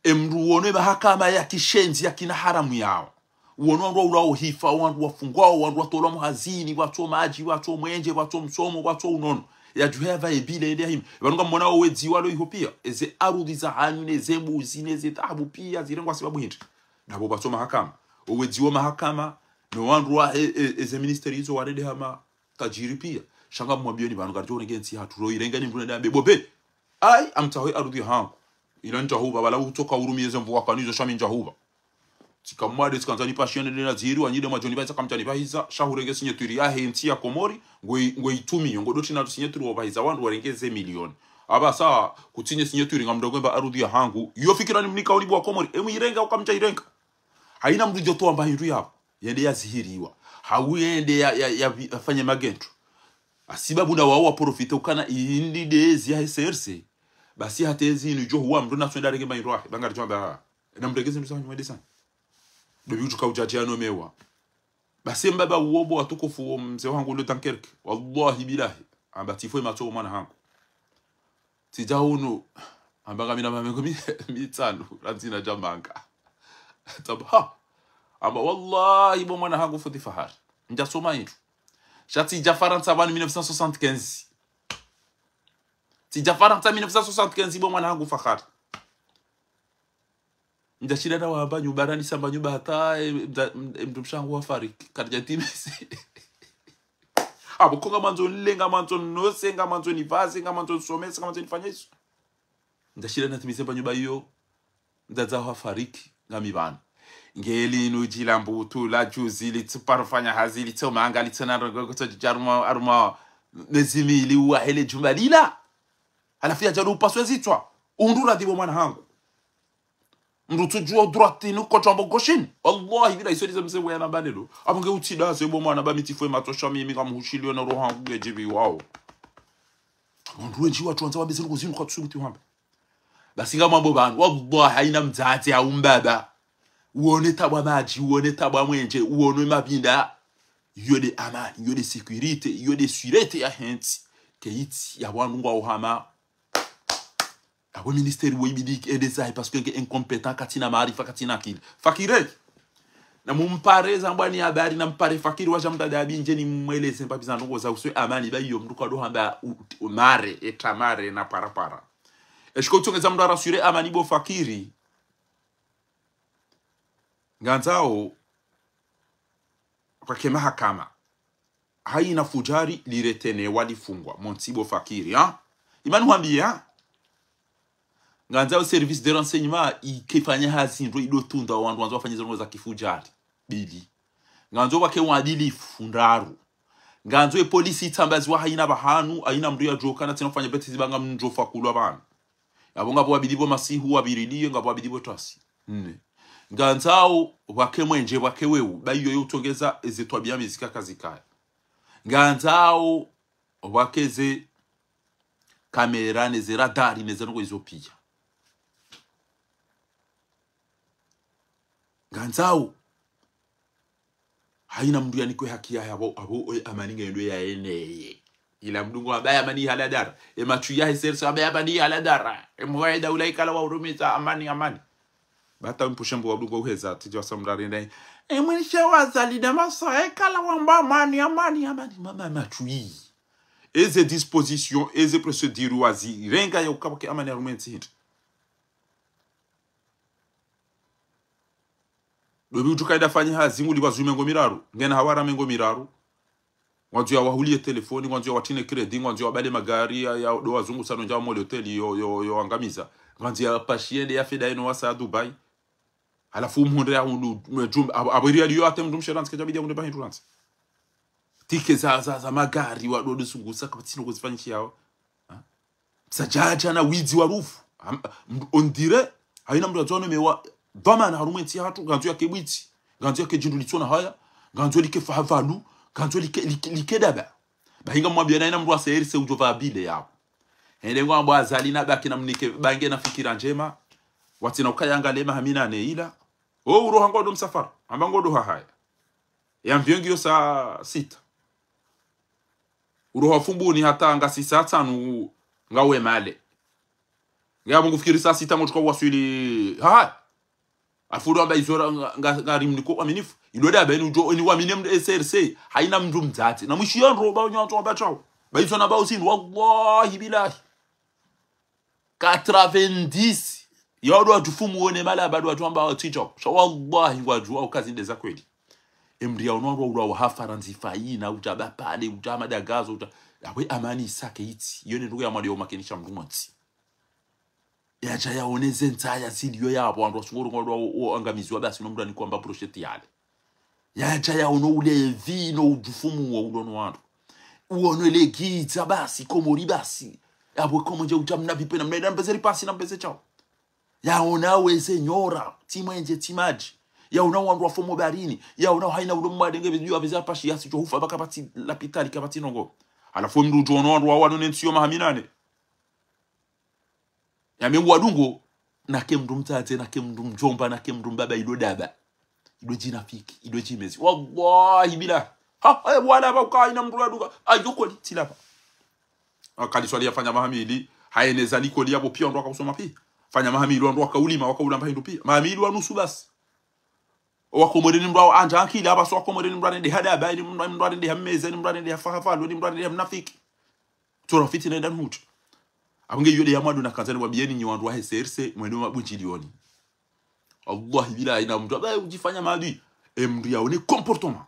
E mndru uono e mahakama ya kishenzi ya kina haramu yao. Uono wandru waulwao hifa, wandru wafungwao, wandru watolwa muhazini, watso madji, watso mwenje, watso msomo, watso unono. Yadjuhe yava ebile ende yahimi. Pvanu ngamwona owedzi walo iho piya. Eze arudhi za hanyu, neze mbuzi, neze dhahabu piya, zirengwa sibabu hindri. Ndapvo pvatso mahakama. Owedzi wo mahakama, no wandru wa, e, e, eze ministeri izo warende hama tajiri piya. Sha ngamwambiyoni pvanu karidjo urenge ntsi hatru ro irenge ni mndru nende ambe bobe. Ayi, amtsaho e arudhi hangu. Ila ndjahupva, wala utsoka urumie ze nvu wakanizo sha mi ndjahupva. Tsika mwade, tsika ndzani pashiene dena ziri, wanyide mwadjoni pvahiza, kamdjani pvahiza, sha hurenge signature yahe ntsi ya Komori, ngwe, ngwe itumiyo, ngo doti na signature wa pvahiza, wandru warenge ze milioni. Apvasa, kutsinye signature ngamdrongwe mba arudhi yahangu, iyo fikira ni mnika uni bo wa Komori, emu irenga, ukamdja irenga. Haina mndru djotowa mba hindru yapvo. Yende yazihiriwa. Hau yende ya, ya, ya, yafanye magendo. Hasibabu na wao waprofite ukana indi dezi ya S R C. Basi hata ezi inu djo huwa mndru na swenda rege mba hindru yahe. Banga ridjo amba, na mrege zindru zanyu mwende zanyu. Dobi utuka udjadji yanomewa. Basi mbaba uwo bo watukufu wo mze wahangu ulo Dunkerque. Wallahi billahi. Amba tifwe matso mwana hangu. Tsidja hunu, amba ngamina mamengo mi-, mitsanu, randzina djamanga. Tamba, ha! Amba, wallahi, bo mwana hangu fundi Fahari. Ndjasoma hindru. Sha tsidja Farantsa pvanu mille neuf cent soixante-quinze. Tsidja Farantsa mille neuf cent soixante-quinze, bo mwana hangu Fahari. Ndjashinda na wamba nyumba, rani samba nyumba hata, e, mdza-, m-, e, mndru mshe hangu wafariki. Karidja timisi. Apvo ko ngamandzo nile, ngamandzo nose, ngamandzo nipvaze, ngamandzo nisomese, ngamandzo nifanye iso. Ndjashinda na timise mba nyumba iyo. Mdzadze wafariki, ngami pvanu. Ngeli inu djila mbutu, la juzi, litso parufanya hazi, litso manga, litso na ndrongo, kutso djidja harumwa, harumwa mezi mili uwa hele djumba lila. Halafu yadja ndo upaswe zitswa. Undru radhi bo mwana hangu. Mndru tsudjuwa udruatini, uko tshwambo goshini. Wallahi, bila iso ndizo mze wena balelo. Apvo nge utsi daze bo mwana ba mi tifwe matso sha mimi ngamhushiliyo na roho hangu ngedjibiwao. Wandru wendji watsu wandza wambe zinu kuzinu kwa tsusubuti wamba. Basi ngamwambo pvanu, wallahi, haina mdzadze hau mbaba. Uone tabu wa madji, uone tabu wa mwenje, uone mapinda. Iyo nde amani, iyo nde sécurité, iyo nde sûreté yahe ntsi. Ke itsi, ya wandru ngwao hama. Apvo ministère wo ibidi ende zahe parce que nge incompétent, katsina maarifa, katsina akili. Fakiri. Na mumpare zambwani habari, na mpare Fakiri wadja mdada abindje ni mweleze mbapvi za ndrongo za uswe amani, ba iyo mndru kado hamba u-, u-, mare, eta mare na parapara. Eshiko utsongeza mndru arasure amani bo Fakiri. Ngandzao pvake mahakama. Haina fudjari liretenewa lifungwa. Montsi bo Fakiri, ha? Imani hwambiye, ha? Ngandzao service de renseignement ikefanya hazi ndro ido tunda wandru wandzo wafanye zindrongo za kifudjari. Bili. Ngandzao pvake uadilifu ndraru. Ngandzao e polisi itsambaziwa haina pvahanu, haina mndru yadjoka na tsina kufanya bêtise ba ngamdjo fakulwa pvanu. Apvo ngapvo wabidi bo masihu, wabiriliye, ngapvo wabidi bo tasi. Nne. Ngandzao pvake mwenje, pvake weu, ba iyo yo utsongeza eze twabiya mbi zika kazikaya. Ngandzao pvake ze kamera, ne ze radari, ne ze ndrongo izo piya. Ngandzao haina mndru yanikwe haki yahe apvo, apvo, oye amani ngendo yaeneye. Ila mndru ngo ambaye amani ihala dara. E matswi yahe S R C ambaye amani ihala dara. E mwaye daula ikala wa urumidza amani, amani. Bata mpushe mbo wa mndru ngo uheza, tsidja wasa mndru arenda. E mwinishe wa Azali na masa, e kala wamba amani, amani, amani. Mama matswi. Eze disposition, eze procédure wazirenga ya ukapvo ke amani harumwa entsi hindri. Dobi utsuka ida fanya hazi nguli pvazume mengo miraru. Ngena hawara mengo miraru. Ngwandzo ya wahuliye telefoni, ngwandzo ya watrine crédit, ngwandzo ya wabale magari, ya, ya do wazungu sano ndja wamole hoteli yo, yo, yo wangamiza. Ngwandzo ya pashiye nde ya feda eno wasa ya Dubai. Halafu umhundre ya hundu, mwe djumba, apvo, apvo iri yaliyo hata mndru mshe randzi, kedja bidi ya hunde pvahindru randzi. Tike za, za, za magari, wa do, do sungusa, kapvatsi ndrongo zifanyishiyawo. Ha? Msadjadja na widzi wa rufu. Am-, m-, on dirait, haina mndru yadzono mewa dhwamana harumwa entsi yahatru, ngandzo yake bwitsi, ngandzo yake djindru litsona haya, ngandzo like fahavalu, ngandzo like, like, like daba. Bahi ngamwambiya na haina mndru wa S R C udjo pva bile yapvo. Hende ngwambo Azali na baki na mnike, ba nge na fikira ndjema, watsina ukaya ngalema hamina ne ila. O uroha ngodo msafara, amba ngodo hahaya. Ya mvyo ngiyo saa sita. Uroha Fumbuni hata ngasi saa tsanu ngawe male. Ngapvo ngufikiri saa sita ngotsuka waswili. Ha, ha. Afudu amba izo ra-, nga, nga, ngarimniko uaminifu. Ilo daba eni udjo, eni uamini mndru S R C. Haina mndru mdzadze. Na mwishiyo ndro ba onyo wantso wamba tsao. Ba izo na ba usini. Wallahi billahi. Quatre-vingt-dix. Ya wado wadjufumu wone mala bado wadjuamba watsidjo. Sha wallahi ngwadjuwa ukazi nde za kweli. Emri ya ono wado ulwa waha Farantsa ifa ina, udja ba pale, udja madagazo, udja. Yawe amani isake itsi. Iyo ne ndrongo ya mwade yo makenisha mndru mwantsi. Yadja yaone ze ndzaya zilio yapvo, wandru wasunguru ngwandru wa, wa, angamiziwa basi no mndru anikwamba brochette yale. Yadja yaone ulevi no udjufumu wa ulono wandru. Uono legidza basi, Komori basi. Yapvo Komori ndje udja mna pvi pvena, mna ida mbeze ripasi na mbeze shao. Yaona weze nyora, tsi mwenje, tsi madji. Yaona wandru wafomo barini. Yaona haina ulo mwadenge pvi djuu ya pveze apashi yasi djo hufa pvaka pvatsi lapitali kapvatsi ndrongoo. Halafu mndru udjo ono wandru wawanone ntsiyo maha minane. Yambe ngwadungo, nake mndru mdzadze, nake mndru mdjomba, nake mndru mbaba, ido daba. Ido djinafiki, ido djimezi. Wallahi billah. Ha, eh, wala pvauka haina mndru yadunga. Ayo koli, tsi lapva. Akali swali yafanya maha mili, haeneza likoli yapvo pia wandru wakausoma pia. Fanya maha mili wandru wakaulima, wakaula mba hindru pia. Maha mili wa nusu basi. Wakomori ni mndru andza akili, apvaso Wakomori ni mndru anende hadaba, ni mndru, mndru anende hameza, ni mndru anende hafahafalo, ni mndru anende hamnafiki. Tsora fitina enda nuhutu. Apvo nge yode ya mwando nakandza niwambieni nyi wandru wahe C R C, mwende mabundjilioni. Wallahi billahi, haina mndru, aba udjifanya maadui. E mndru yaone comportement.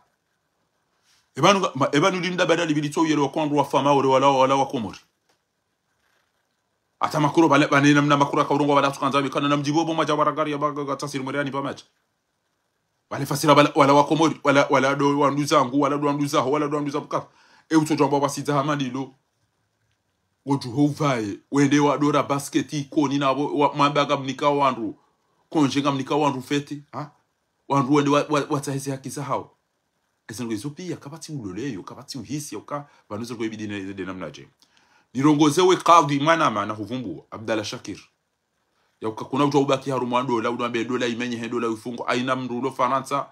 Epvanu nga, ma, epvanu linda badali bili tso uyele wa kwandru wa fama ore wala, wala Wakomori. Hata makuru pvale, pvane namna makuru yakaurongwa pvala tsukandza pvi kana namdjibu pvo mwadja waragari ya baga, ga tasiri mwereani pvamadja. Pvale fasira pvala, wala Wakomori, wala, wala ndo wandru zangu, wala ndo wandru zaho, wala ndo wandru za pvukapva. E utsodjwamba wasidza hamalilo. Wodjuho upvaye, wende wadora basket Ikoni na pvo, wa, mamba ngamnika wandru. Konje ngamnika wandru fete, ha? Wandru wende wa, wa, watsaheze haki zahao. Eze ndrongoo izo pia, kapvatsi uloleyo, kapvatsi uhisi, uka, pvanu eze ndrongoo ibidi ne, de namnadje. Nirongoze we kadhi mwanama na huvumbu, Abdallah Shakir. Ya uka kuna udjo ubaki harumwa ndola, udjo ambe ndola imenye, he ndola ifungwe, haina mndru ulo Farantsa.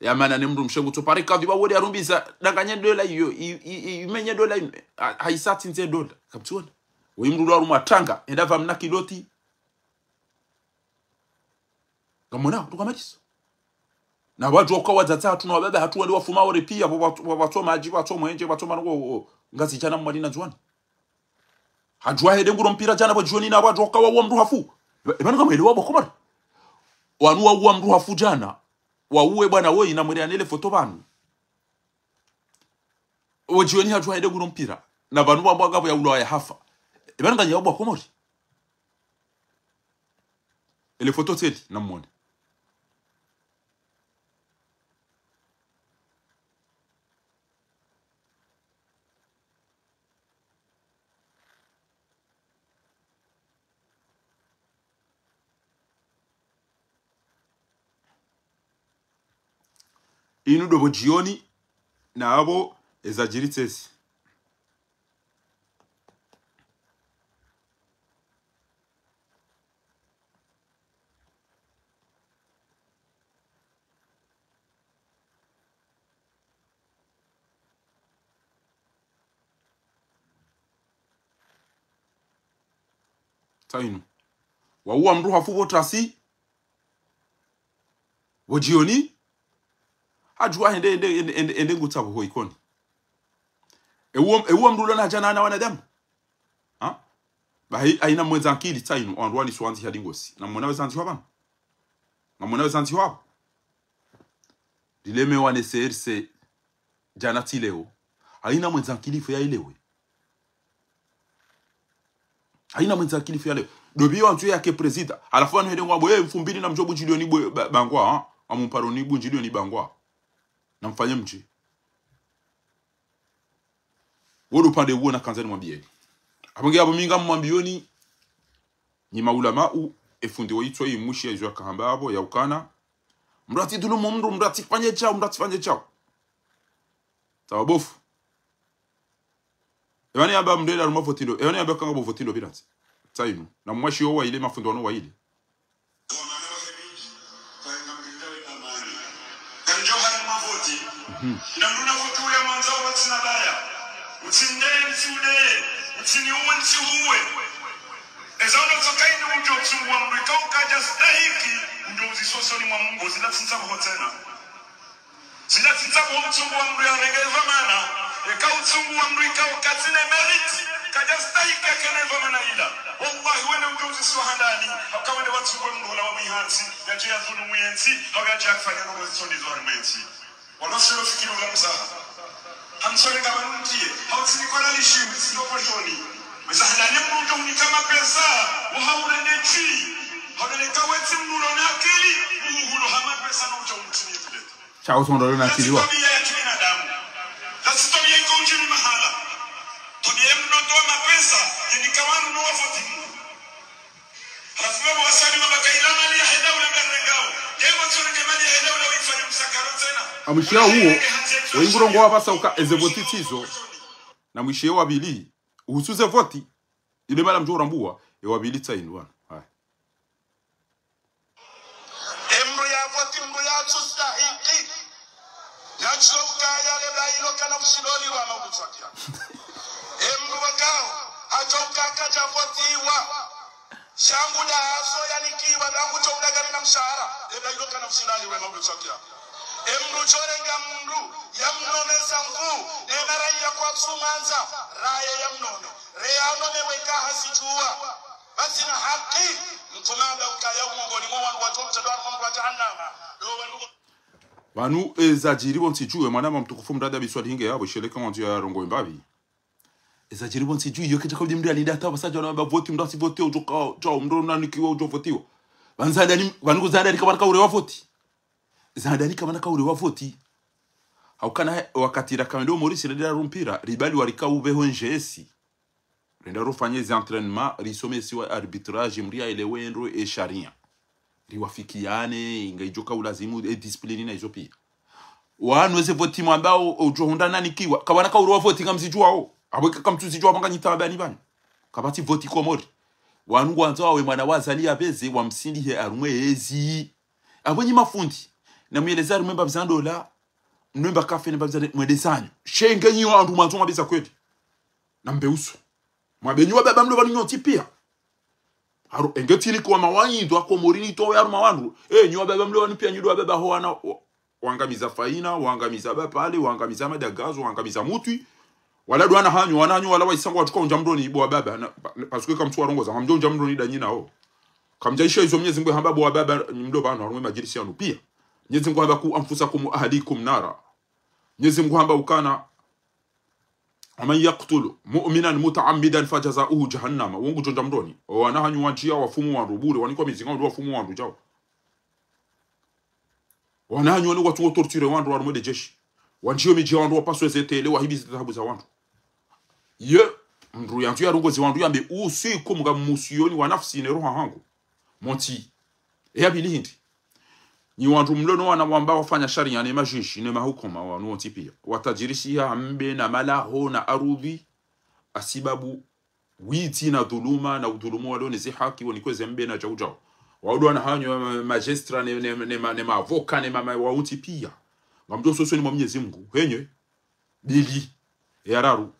Ya mana ne mndru mshe ngutso pare kadhi ba wode arumbiza, danganye ndola iyo, i, i, i, imenye ndola ime, ha, haisa tsi ndze ndola. Kapvatsi wona. Woyi mndru ulo harumwa tanga, enda pvamna kiloti. Ngamwona, tuka madiso. Na wadjuwa uka wadzadze hatru na wababa hatru wende wafuma ore pia, pvo pvatso, pvo pvatso madji, pvatso mwenje, pvatso mano, o, o, Ngazidja na Mwali na Ndzuwani. Hadjuwa hende nguro mpira djana pvo djioni na wadjuwa uka wauwa mndru hafu. Epva, epvanu ngamwelewa bo Komori. Wanu wauwa mndru hafu djana. Wauwe bwana woyi na mweleane le foto pvanu. Pvo djioni hadjuwa hende nguro mpira. Na pvanu wambwa ngapvo yaulwa ya hafa. Epvanu nganyi wabwa Komori. Ele foto tseli, namwone. Inu ndo pvo djioni, na apvo eza djiri tsesi. Tsainu. Wauwa mndru hafu pvo tasi. Pvo djioni. Hadjuwa hende, hende, hende, hende, hende ngutsa pvo ho Ikoni. Ewuwa, ewuwa mndru ulo na hadja na wanadamu. Ha? Bahi, haina mwendza nkili tsainu, wandru wani swandziha lingosi. Namwona wezandziha pvanu. Namwona wezandziha pvo. Lilemewa ne C R C, djana tsi leo. Haina mwendza nkili fo ya ilewe. Haina mwendza nkili fo ya ilewe. Ndo pvi wantsu yake prezida. Halafu wanu hende ngwambo, eh, mfumbili na mdjo bundjilioni bwe, ba, bangwa, ha? Amumparo ni bundjilioni bangwa. Namfanye mdji. Wo ndo upande uwo nakandza nimwambiyeni. Apvo nge apvo mi ngamwambiyoni, nyi maulamau, efundi woyitswa yi mwishi ya izo yakahamba apvo, ya ukana. Mndru atsidhulumu mndru, mndru atsifanye shao, mndru atsifanye shao. Sawa bofu. Epvani yamba mndru ela harumwa voti ndo, epvani yamba kanga pvo voti ndo pvirantsi. Tsainu. Na mwashi yo wayile, mafundi wanu wayile. Mhm. Na mndru na voti uya mwandza uwa tsina baya. Utsinde ntsi ude. Utsini uwe ntsi uwe. Eza uno tsoka inu udjo tsungu wa mndru ika ukadja stahiki. Udjo uzisoso ni mwa Mungu. Zila tsi ndza pvo tsena. Zila tsi ndza pvo mtsungu wa mndru yarenge dhwamana. Eka utsungu wa mndru ika ukatsina mérite. Kadja stahiki yakene dhwamana ila. Wallahi wende udjo uziswa handani. Hauka wende watsungu wa mndru hula wa mwihantsi. Yadje yadhulumu yentsi. Hau yadje yafanya ndrongoo zitso ndizo harimwa entsi. Wala silo fikiri ula mzaha. Hamsole nga pvanu ntiye. Hau tsini kwa lalishimu, tsini kwa lishoni. Zahalani mndru udjo unika mapesa, wahaurende tsi. Haurende kawetsi mndru ulo na akili, muhuhulo ha mapesa no udjo umtsini vile. Sha uso ndo ulo na akili wa. Tsi twabiya ya kibinadamu. Tsi twabiya iko udjini mahala. Twabiya mndru utowa mapesa, yendika wandru no wavoti mndru. Halafu wewe wasali mabaka ila mali ya henda ula ngarengao. Yebo tsuri ke mali ya henda ula uifanye msakaro tsena. Amwishiya uwo, wengurongo wapvasa uka eze voti tsizo. Na mwishiye wa pvili, uhusu ze voti, ile mala mdjo urambuwa, e wa pvili tsa inu wana. Haya. Emndru ya voti, mndru ya tsustahiki. Na tsi ukaya le bailo kana ushiloli wa mabutswakia. Emndru wakao, hatsi ukaka dja votiwa. Shangu dahaso yanikiwa, dangu tso udagari na mshahara. Le bailo kana ushiloli wa mabutswakia. Emndru tsorenga mndru, ya mnone zangu, ne mara ya kwatsu mandza, raye ya mnone. Reyano meweka hazidjuwa. Basi na haki, mkomanda ukaya umongoni mwa wandru wa tso mtsadwa harumwa mwa jahannama. Ndo wandru. Pvanu, e, zadjiri pvo ntsi dju, e, mwanama mtukufu mdada biswali hinge yapvo, sheleke mwandzo ya rongowe mbapvi. E, zadjiri pvo ntsi dju, iyo kedja kaudi mndru ya linda hata pvasa djana mba voti, mndru asi voti, udjo ka, djao, mndru nanikiwa, udjo votiwa. Pvanu zadani, pvanu zadani kamana kaure wa voti. Zadani kamana kaure wa voti. Haukana wakati rakamendo Maurice, renda rumpira, ribali warika uve ho njesi. Renda rufanye ze entraînement, risomesiwa arbitrage, mndru ya elewe ndro e sharia. Riwafikiane, inga idjo ka ulazimu, e discipline na izo pia. Wanu eze voti mwambao, udjo hundra nanikiwa. Kamana kaure wa voti ngamzidjuwao. Apvo ika kamtsuzidjuwa pvanga nyi tabani pvanu. Kapvatsi voti Komori. Wanu ngwandzo wawe mwana wa Azali ya pveze, wamsindihe harumwe ezi. Apvo nyi mafundi. Na mweleza harumwe mbapvi za ndola. Mnwe mba kafe ne mbapvi za mwende zanyu. Sha nge nyi wandru mwandzo mwambe za kweli. Na mbe uso. Mwambe nyi wababa mlo pvanu nyontsi pia. Haru, enge tini kwa mawayindo, ako Komori ni towe harumwa wandru. E, nyi wababa mlo pvanu pia nyi ndo wababa ho wana, wa-, wangamiza Faina, wangamiza Bapale, wangamiza Madagazo, wangamiza Mutwi. Wala ndo wana hanyu, wana hanyu wala waisa ngwatsuka undja mdroni bo wababa, na, pa-, parce que kamtsu warongoza, ngamdjo undja mdroni nda nyi nao. Kamdja isha izo Mnyezi Mngu hamba bo wababa, mlo pvanu, harumwe madjilisi yanu pia. Mnyezi Mngu hamba ku anfusakum wa ahlikum nara. Mnyezi Mngu hamba ukana, ومن يقتل مؤمنا متعمدا فجزاؤه جهنم. Wo ngudjo undja mdroni. O wana hanyu wandjia wafumu wandru bure, wanikwa mizinga wandru wafumu wandru djao. Wana hanyu wani watsungo torture wandru harumwe de jeshi. Wandjio midji ya wandru wapaswe ze télé, wahibi ze dhahabu za wandru. Ye, mndru yandzu yarongoze wandru yambe usiku mga musiyoni wa nafsi ne roha hangu. Montsi. E ya pvili hindri. Nyi wandru mlo no wana wamba wafanya sharia ne majuge ne mahukuma wanu wontsi pia. Watadjirisiha mbe na malaho na arudhi, hasibabu widzi na dhuluma na udhulumu walo ne ze haki wanikweze mbe na djau djau. Waudu wana hanyu ma-, magistrat ne, ne, ne, ma-, ne maavocat ne ma-, ma-, wa wontsi pia. Ngamdjo usoni mwa Mnyezi Mngu. Henye. Pvili. Ya raru.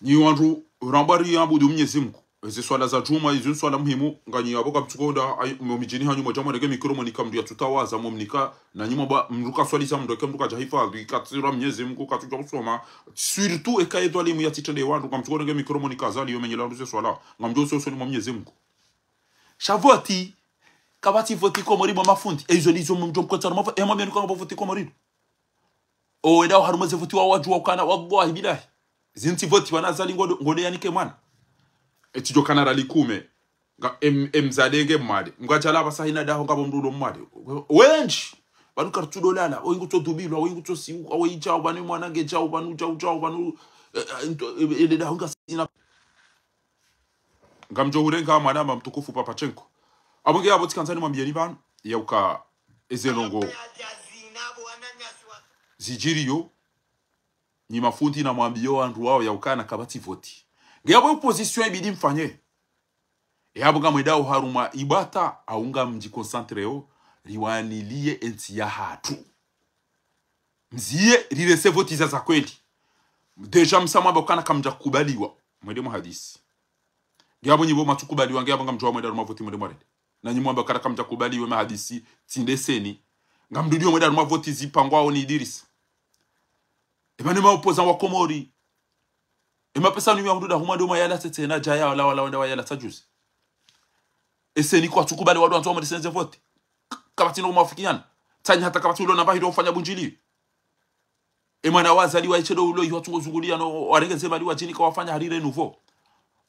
Nyi wandru ramba riabudu Mnyezi Mngu. Ezi swala za djumwa, izo swala muhimu, nganyi apvo kamtsuko nda, ayi, mo midjini hanyu modja mwarenge mikro monika mndru yatsutawaza, momnika, na nyi mwamba mndru kaswalisa mndru eke mndru kadja hifadhwi, katsira Mnyezi Mngu, katsudja usoma. Surtout eka ye dhwalimu yatsitrende wandru, kamtsuko renge mikro monika Azali yo menyela wandru ze swala. Ngamdjo usoni mwa Mnyezi Mngu. Sha voti, kapvatsi voti Komori mwa mafundi, e izo lizo mdjo mkotsa no mavo-, e mwambe nuka ngapvo voti Komori. O wenda harumwa ze voti wa wadjuwa ukana, wallahi billahi. Zintsi voti wana Azali ngode, ngode yanike mwana. Etsi djo kana rali kume. Nga em, em zadenge mwade. Mngu adjala pvasa hina daho ngapvo mndru ulo mwade. Wendji. Pvanu kartsu dolala. Oyi ngutso dubilwa. Oyi ngutso siuka. Oyi djau. Pvanu mwana nge djau. Pvanu djau djau. Pvanu, eh, eh, nto, eh, ele daho ngasina. Ngamdjo hurenga mwanama mtukufu Papachenko. Apvo nge apvo tsikandza nimwambiyeni pvanu. Yauka eze ndrongoo zidjiriyo. Nyi mafundi na mwambiyo wandru wao ya ukana kapvatsi voti. Nge yapvo opposition ibidi mfanye. E yapvo ngamwendao harumwa ibwata, au ngamdji concentreo, riwaniliye entsi yahatru. Mziye, rirese voti za za kweli. Déjà msa mwamba ukana kamdja kubaliwa. Mwende mwa hadisi. Nge yapvo nyi pvo matsukubaliwa, nge yapvo ngamdjo wa mwenda harumwa voti mwende mwarende. Na nyi mwamba ukana kamdja kubaliwa mahadisi, tsi nde seni. Ngamdudio mwenda harumwa voti zipangwao ni Idrisa. Eba ne ma opposant wa Komori. E mapesa nu ya hundru da huma ndo mayala tsetse na djaya wala wala wenda wayala tsa juzi. E seni kwatsukubali wandru wandzo wamwende senze voti. K-, kapvatsi no mwafikiana. Tsanyi hata kapvatsi ulo na pvahiro ufanya bundjili. E mwana wa Azali wa ishe ndo ulo iho watsungo zunguliya no warenge ze mali wadjinika wafanya hari renouveau.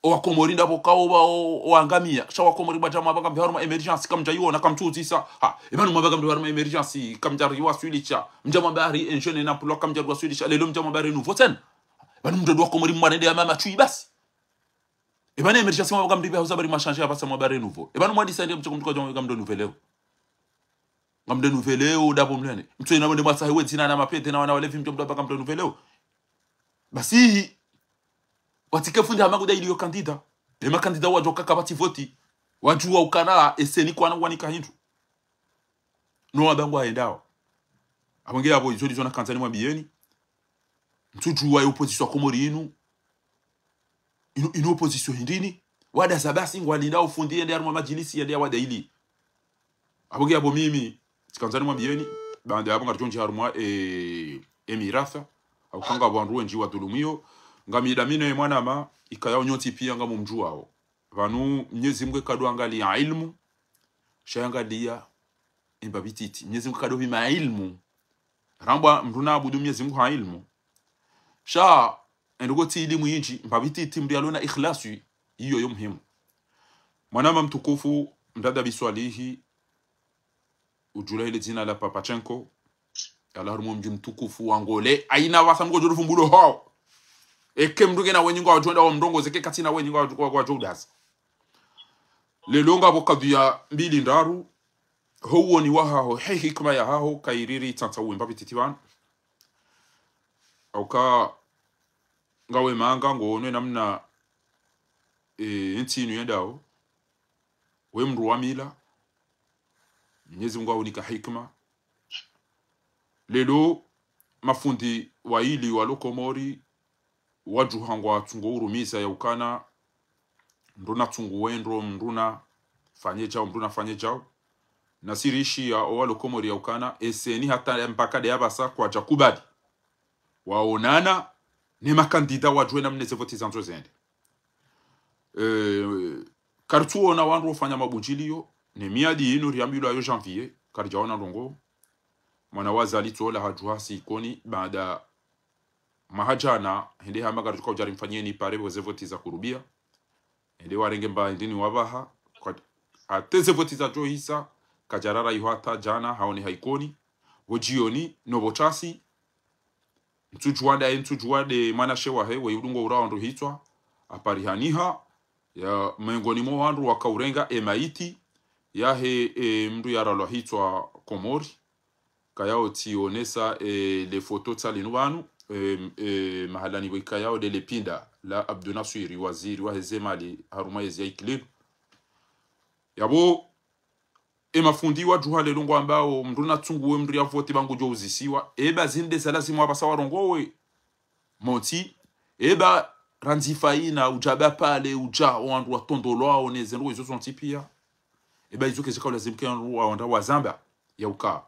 O wakomori ndapvo kawo wa, o, o wangamia. Sha wakomori wadja mwapvanga mbe harumwa émergence kamdja iwona kamtsudzisa. Ha, e pvanu mwapvanga mbe harumwa émergence kamdja riwaswilisha. Mdja mwamba hari enjeu ne nampulwa kamdja riwaswilisha. Lelo mdja mwamba hari renouveau tsena. E pvanu mndru wa komori mwarende ya mama tsui basi. E pvanu émergence mwapvanga mndru ibe hauza bari mashanje ya pvasa mwamba hari renouveau. E pvanu mwadisa ndi mtsuko mtsuko dja mwapvanga mndru renouveau leo. Ngamdjo renouveleo ndapvo mlene. Mtsoina mwende mwatsahe we dzina na mapete na wana walevi mdjo mdapvanga mdjo renouveleo. Basi, watsike fundi hama kuda iliyo candidat. E ma candidat wadjo kaka pvatsi voti. Wadjuwa ukana, e CENI kwana wanika hindru. No wapvangwa waendao. Apvo nge apvo izo ndizo nakandza nimwambiyeni. Mtsudjuwa ye opposition ya Komori inu. Inu, inu opposition hindrini. Wada za basi ngwalindao fundi yende harumwa madjilisi yende ya wada ili. Apvo nge apvo mimi, tsikandza nimwambiyeni, baanda yapvo ngaridjo ndjia harumwa, e, e miratha, hauka ngapvo wandru wendji wadhulumiyo, ngamida mi ne mwanama, ikayao nyontsi piya ngamumdjuwao. Pvanu Mnyezi Mngu kadjwangaliya ilmu, sha yangaliya e mbapvi titi. Mnyezi Mngu kadjopvima ilmu. Rambwa mndru naabudu Mnyezi Mngu ha ilmu. Sha, endoko tsi ilimu yindji, mbapvi titi mndru yalona ikhlasi, iyo yo muhimu. Mwanama mtukufu, mdada Biswalihi, udjulwa hile dzina la Papachenko, yalawa harumwa mdji mtukufu wa Ngole, haina pvasa mdru ngodjo rufumbulo hao. Eke mndru ngena wenyi ngwadjo wenda wamrongoze, eke katsina wenyi ngwadjo, ngwadjo udaza. Lelo ngapvo kadhiya mbili ndraru, ho uwoni wahaho, he hikima yahaho, kayiriri tsantsa uwe mbapvi titi pvanu. Hauka ngawe manga ngono e namna, e, ntsi inu yendao. We mndru wa mila. Mnyezi Mngu ahunika hikima. Lelo mafundi waili walo Komori, wadjuha ngwatsungo urumiza ya ukana, mndru natsunguwe ndro, mndru nafanye djau, mndru nafanye djau. Nasi rishiya o walo Komori ya ukana, e CENI hata mpaka de yapvasa kwadja kubali. Waonana, ne ma candidat wadjuwe namna ze voti zandzo zende. E, karitsuona wandru wofanya mabundjiliyo, ne miadi inu riambilwa yo janvier, karidjaona ndrongo. Mwana wa Azali tsola hadjuha si Ikoni, baanda maha djana, hende hama karitsuka udja rimfanyeni pare pvo ze voti za kurubiya. Hende warenge mba hindrini wapvaha, kwa, hata ze voti zadjo hisa, kadjarara iho hata djana, haone ha Ikoni. Pvo djioni, no pvo tsasi, ntsudjuwa nda ye ntsudjuwa de mwanashe wahe, we udungo urawa ndo hitswa, aparihaniha, ya mengoni mo wandru wakaurenga e maiti, yahe e mndru yaralwa hitswa Komori, kayao tsionesa e le foto tsalinu pvanu, e, e mahalani pvo ikayao de le pinda la Abdou Naswiri, waziri wahe ze mali harumwa yezi ya ikililu. Yapvo, e mafundi wadjuha lelo ngwambao, mndru natsunguwe mndru ya voti pvangudjo uzisiwa. Eba zinde za lazimu apvasa warongowe. Montsi, eba randzi fayina, udja ba pale, udja, o wandru watondolwao, ne zendro izo zontsi piya. Eba izo kazika ulazimu ke wandru wa wandra wazamba, ya uka.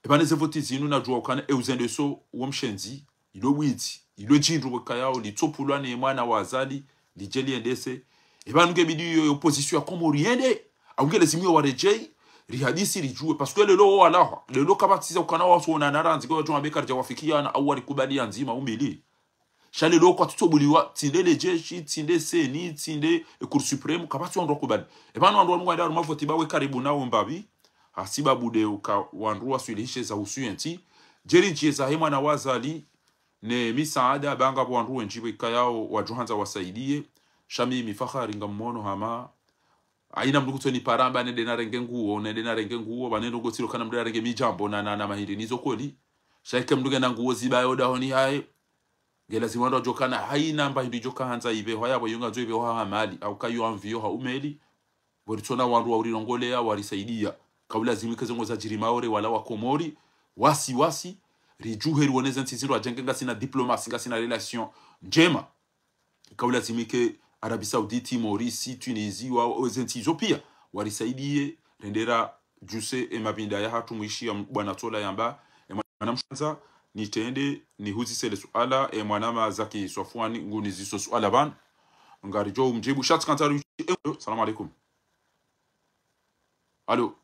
Eba ne ze voti zinu nadjuwa ukana, e uzendeso, wo mshenzi, ilo widzi, ilo djindru pvo ikayao, litsopvulwa ne mwana wa Azali, lidje liendese. Eba nunge bidi yo, yo opposition ya Komori yende, au nge lazimu yo waredjeyi, rihadisi ridjuwe, parce que lelo wo walahwa, lelo kapvatsi za ukana wasoona na randzi, kwa wadjo wambe karidja wafikiana, au warikubali ya ndzima, umbili. Sha lelo kwatsutsobuliwa, tsi nde le jeshi, tsi nde CENI, tsi nde e Cour suprême, kapvatsi wandru wakubali. Eba no wandru wanu ngwenda harumwa voti ba we karibu nao mbapvi, hasibabu de uka wandru waswilihishe za uhusu ye ntsi. Djeri ndjiye zahe mwana wa Azali, ne misaada, ba ngapvo wandru wendji pvo ikayao wadjo handza wasaidiye. Sha mimi Fahari ngammono hama. Haina mndru kutsoni para amba nende narenge nguo, nende narenge nguo, ba nende ngo tsilo kana mndru narenge midjambo na, na, na mahindri nizo koli. Sha ike mndru ngena nguo zibayo dahoni hahe. Nge lazimu wandru wadjo kana haina mba hindri djo kahandza ipvehwa yapvo yo ngandzo ipvehwa ha mali, au kayo anviyo ha umeli. Pvo ritsona wandru wa urilongoleya, warisaidiya. Ka ulazimu ike ze ngo zadjiri Maore wala wa Komori, wasi, wasi, ridjuhe riwone ze ntsi zindru wadjenge ngasina diplomasi, ngasina relation ndjema. Ka ulazimu ike Arabie Saoudite, Maurice, Tunisie, wa, wa, ze ntsi izo piya, warisaidiye, rendera djuse e mapvinda yahatru mwishiya bwana Tsola yamba, e mwana mshandza, nitrende, nihuzise le suala, e mwana ma Zaki Swafwani, nguniziso suala pvanu. Ngaridjo umdjibu, sha tsikandza ri-, e, salamu alaikum. Alo.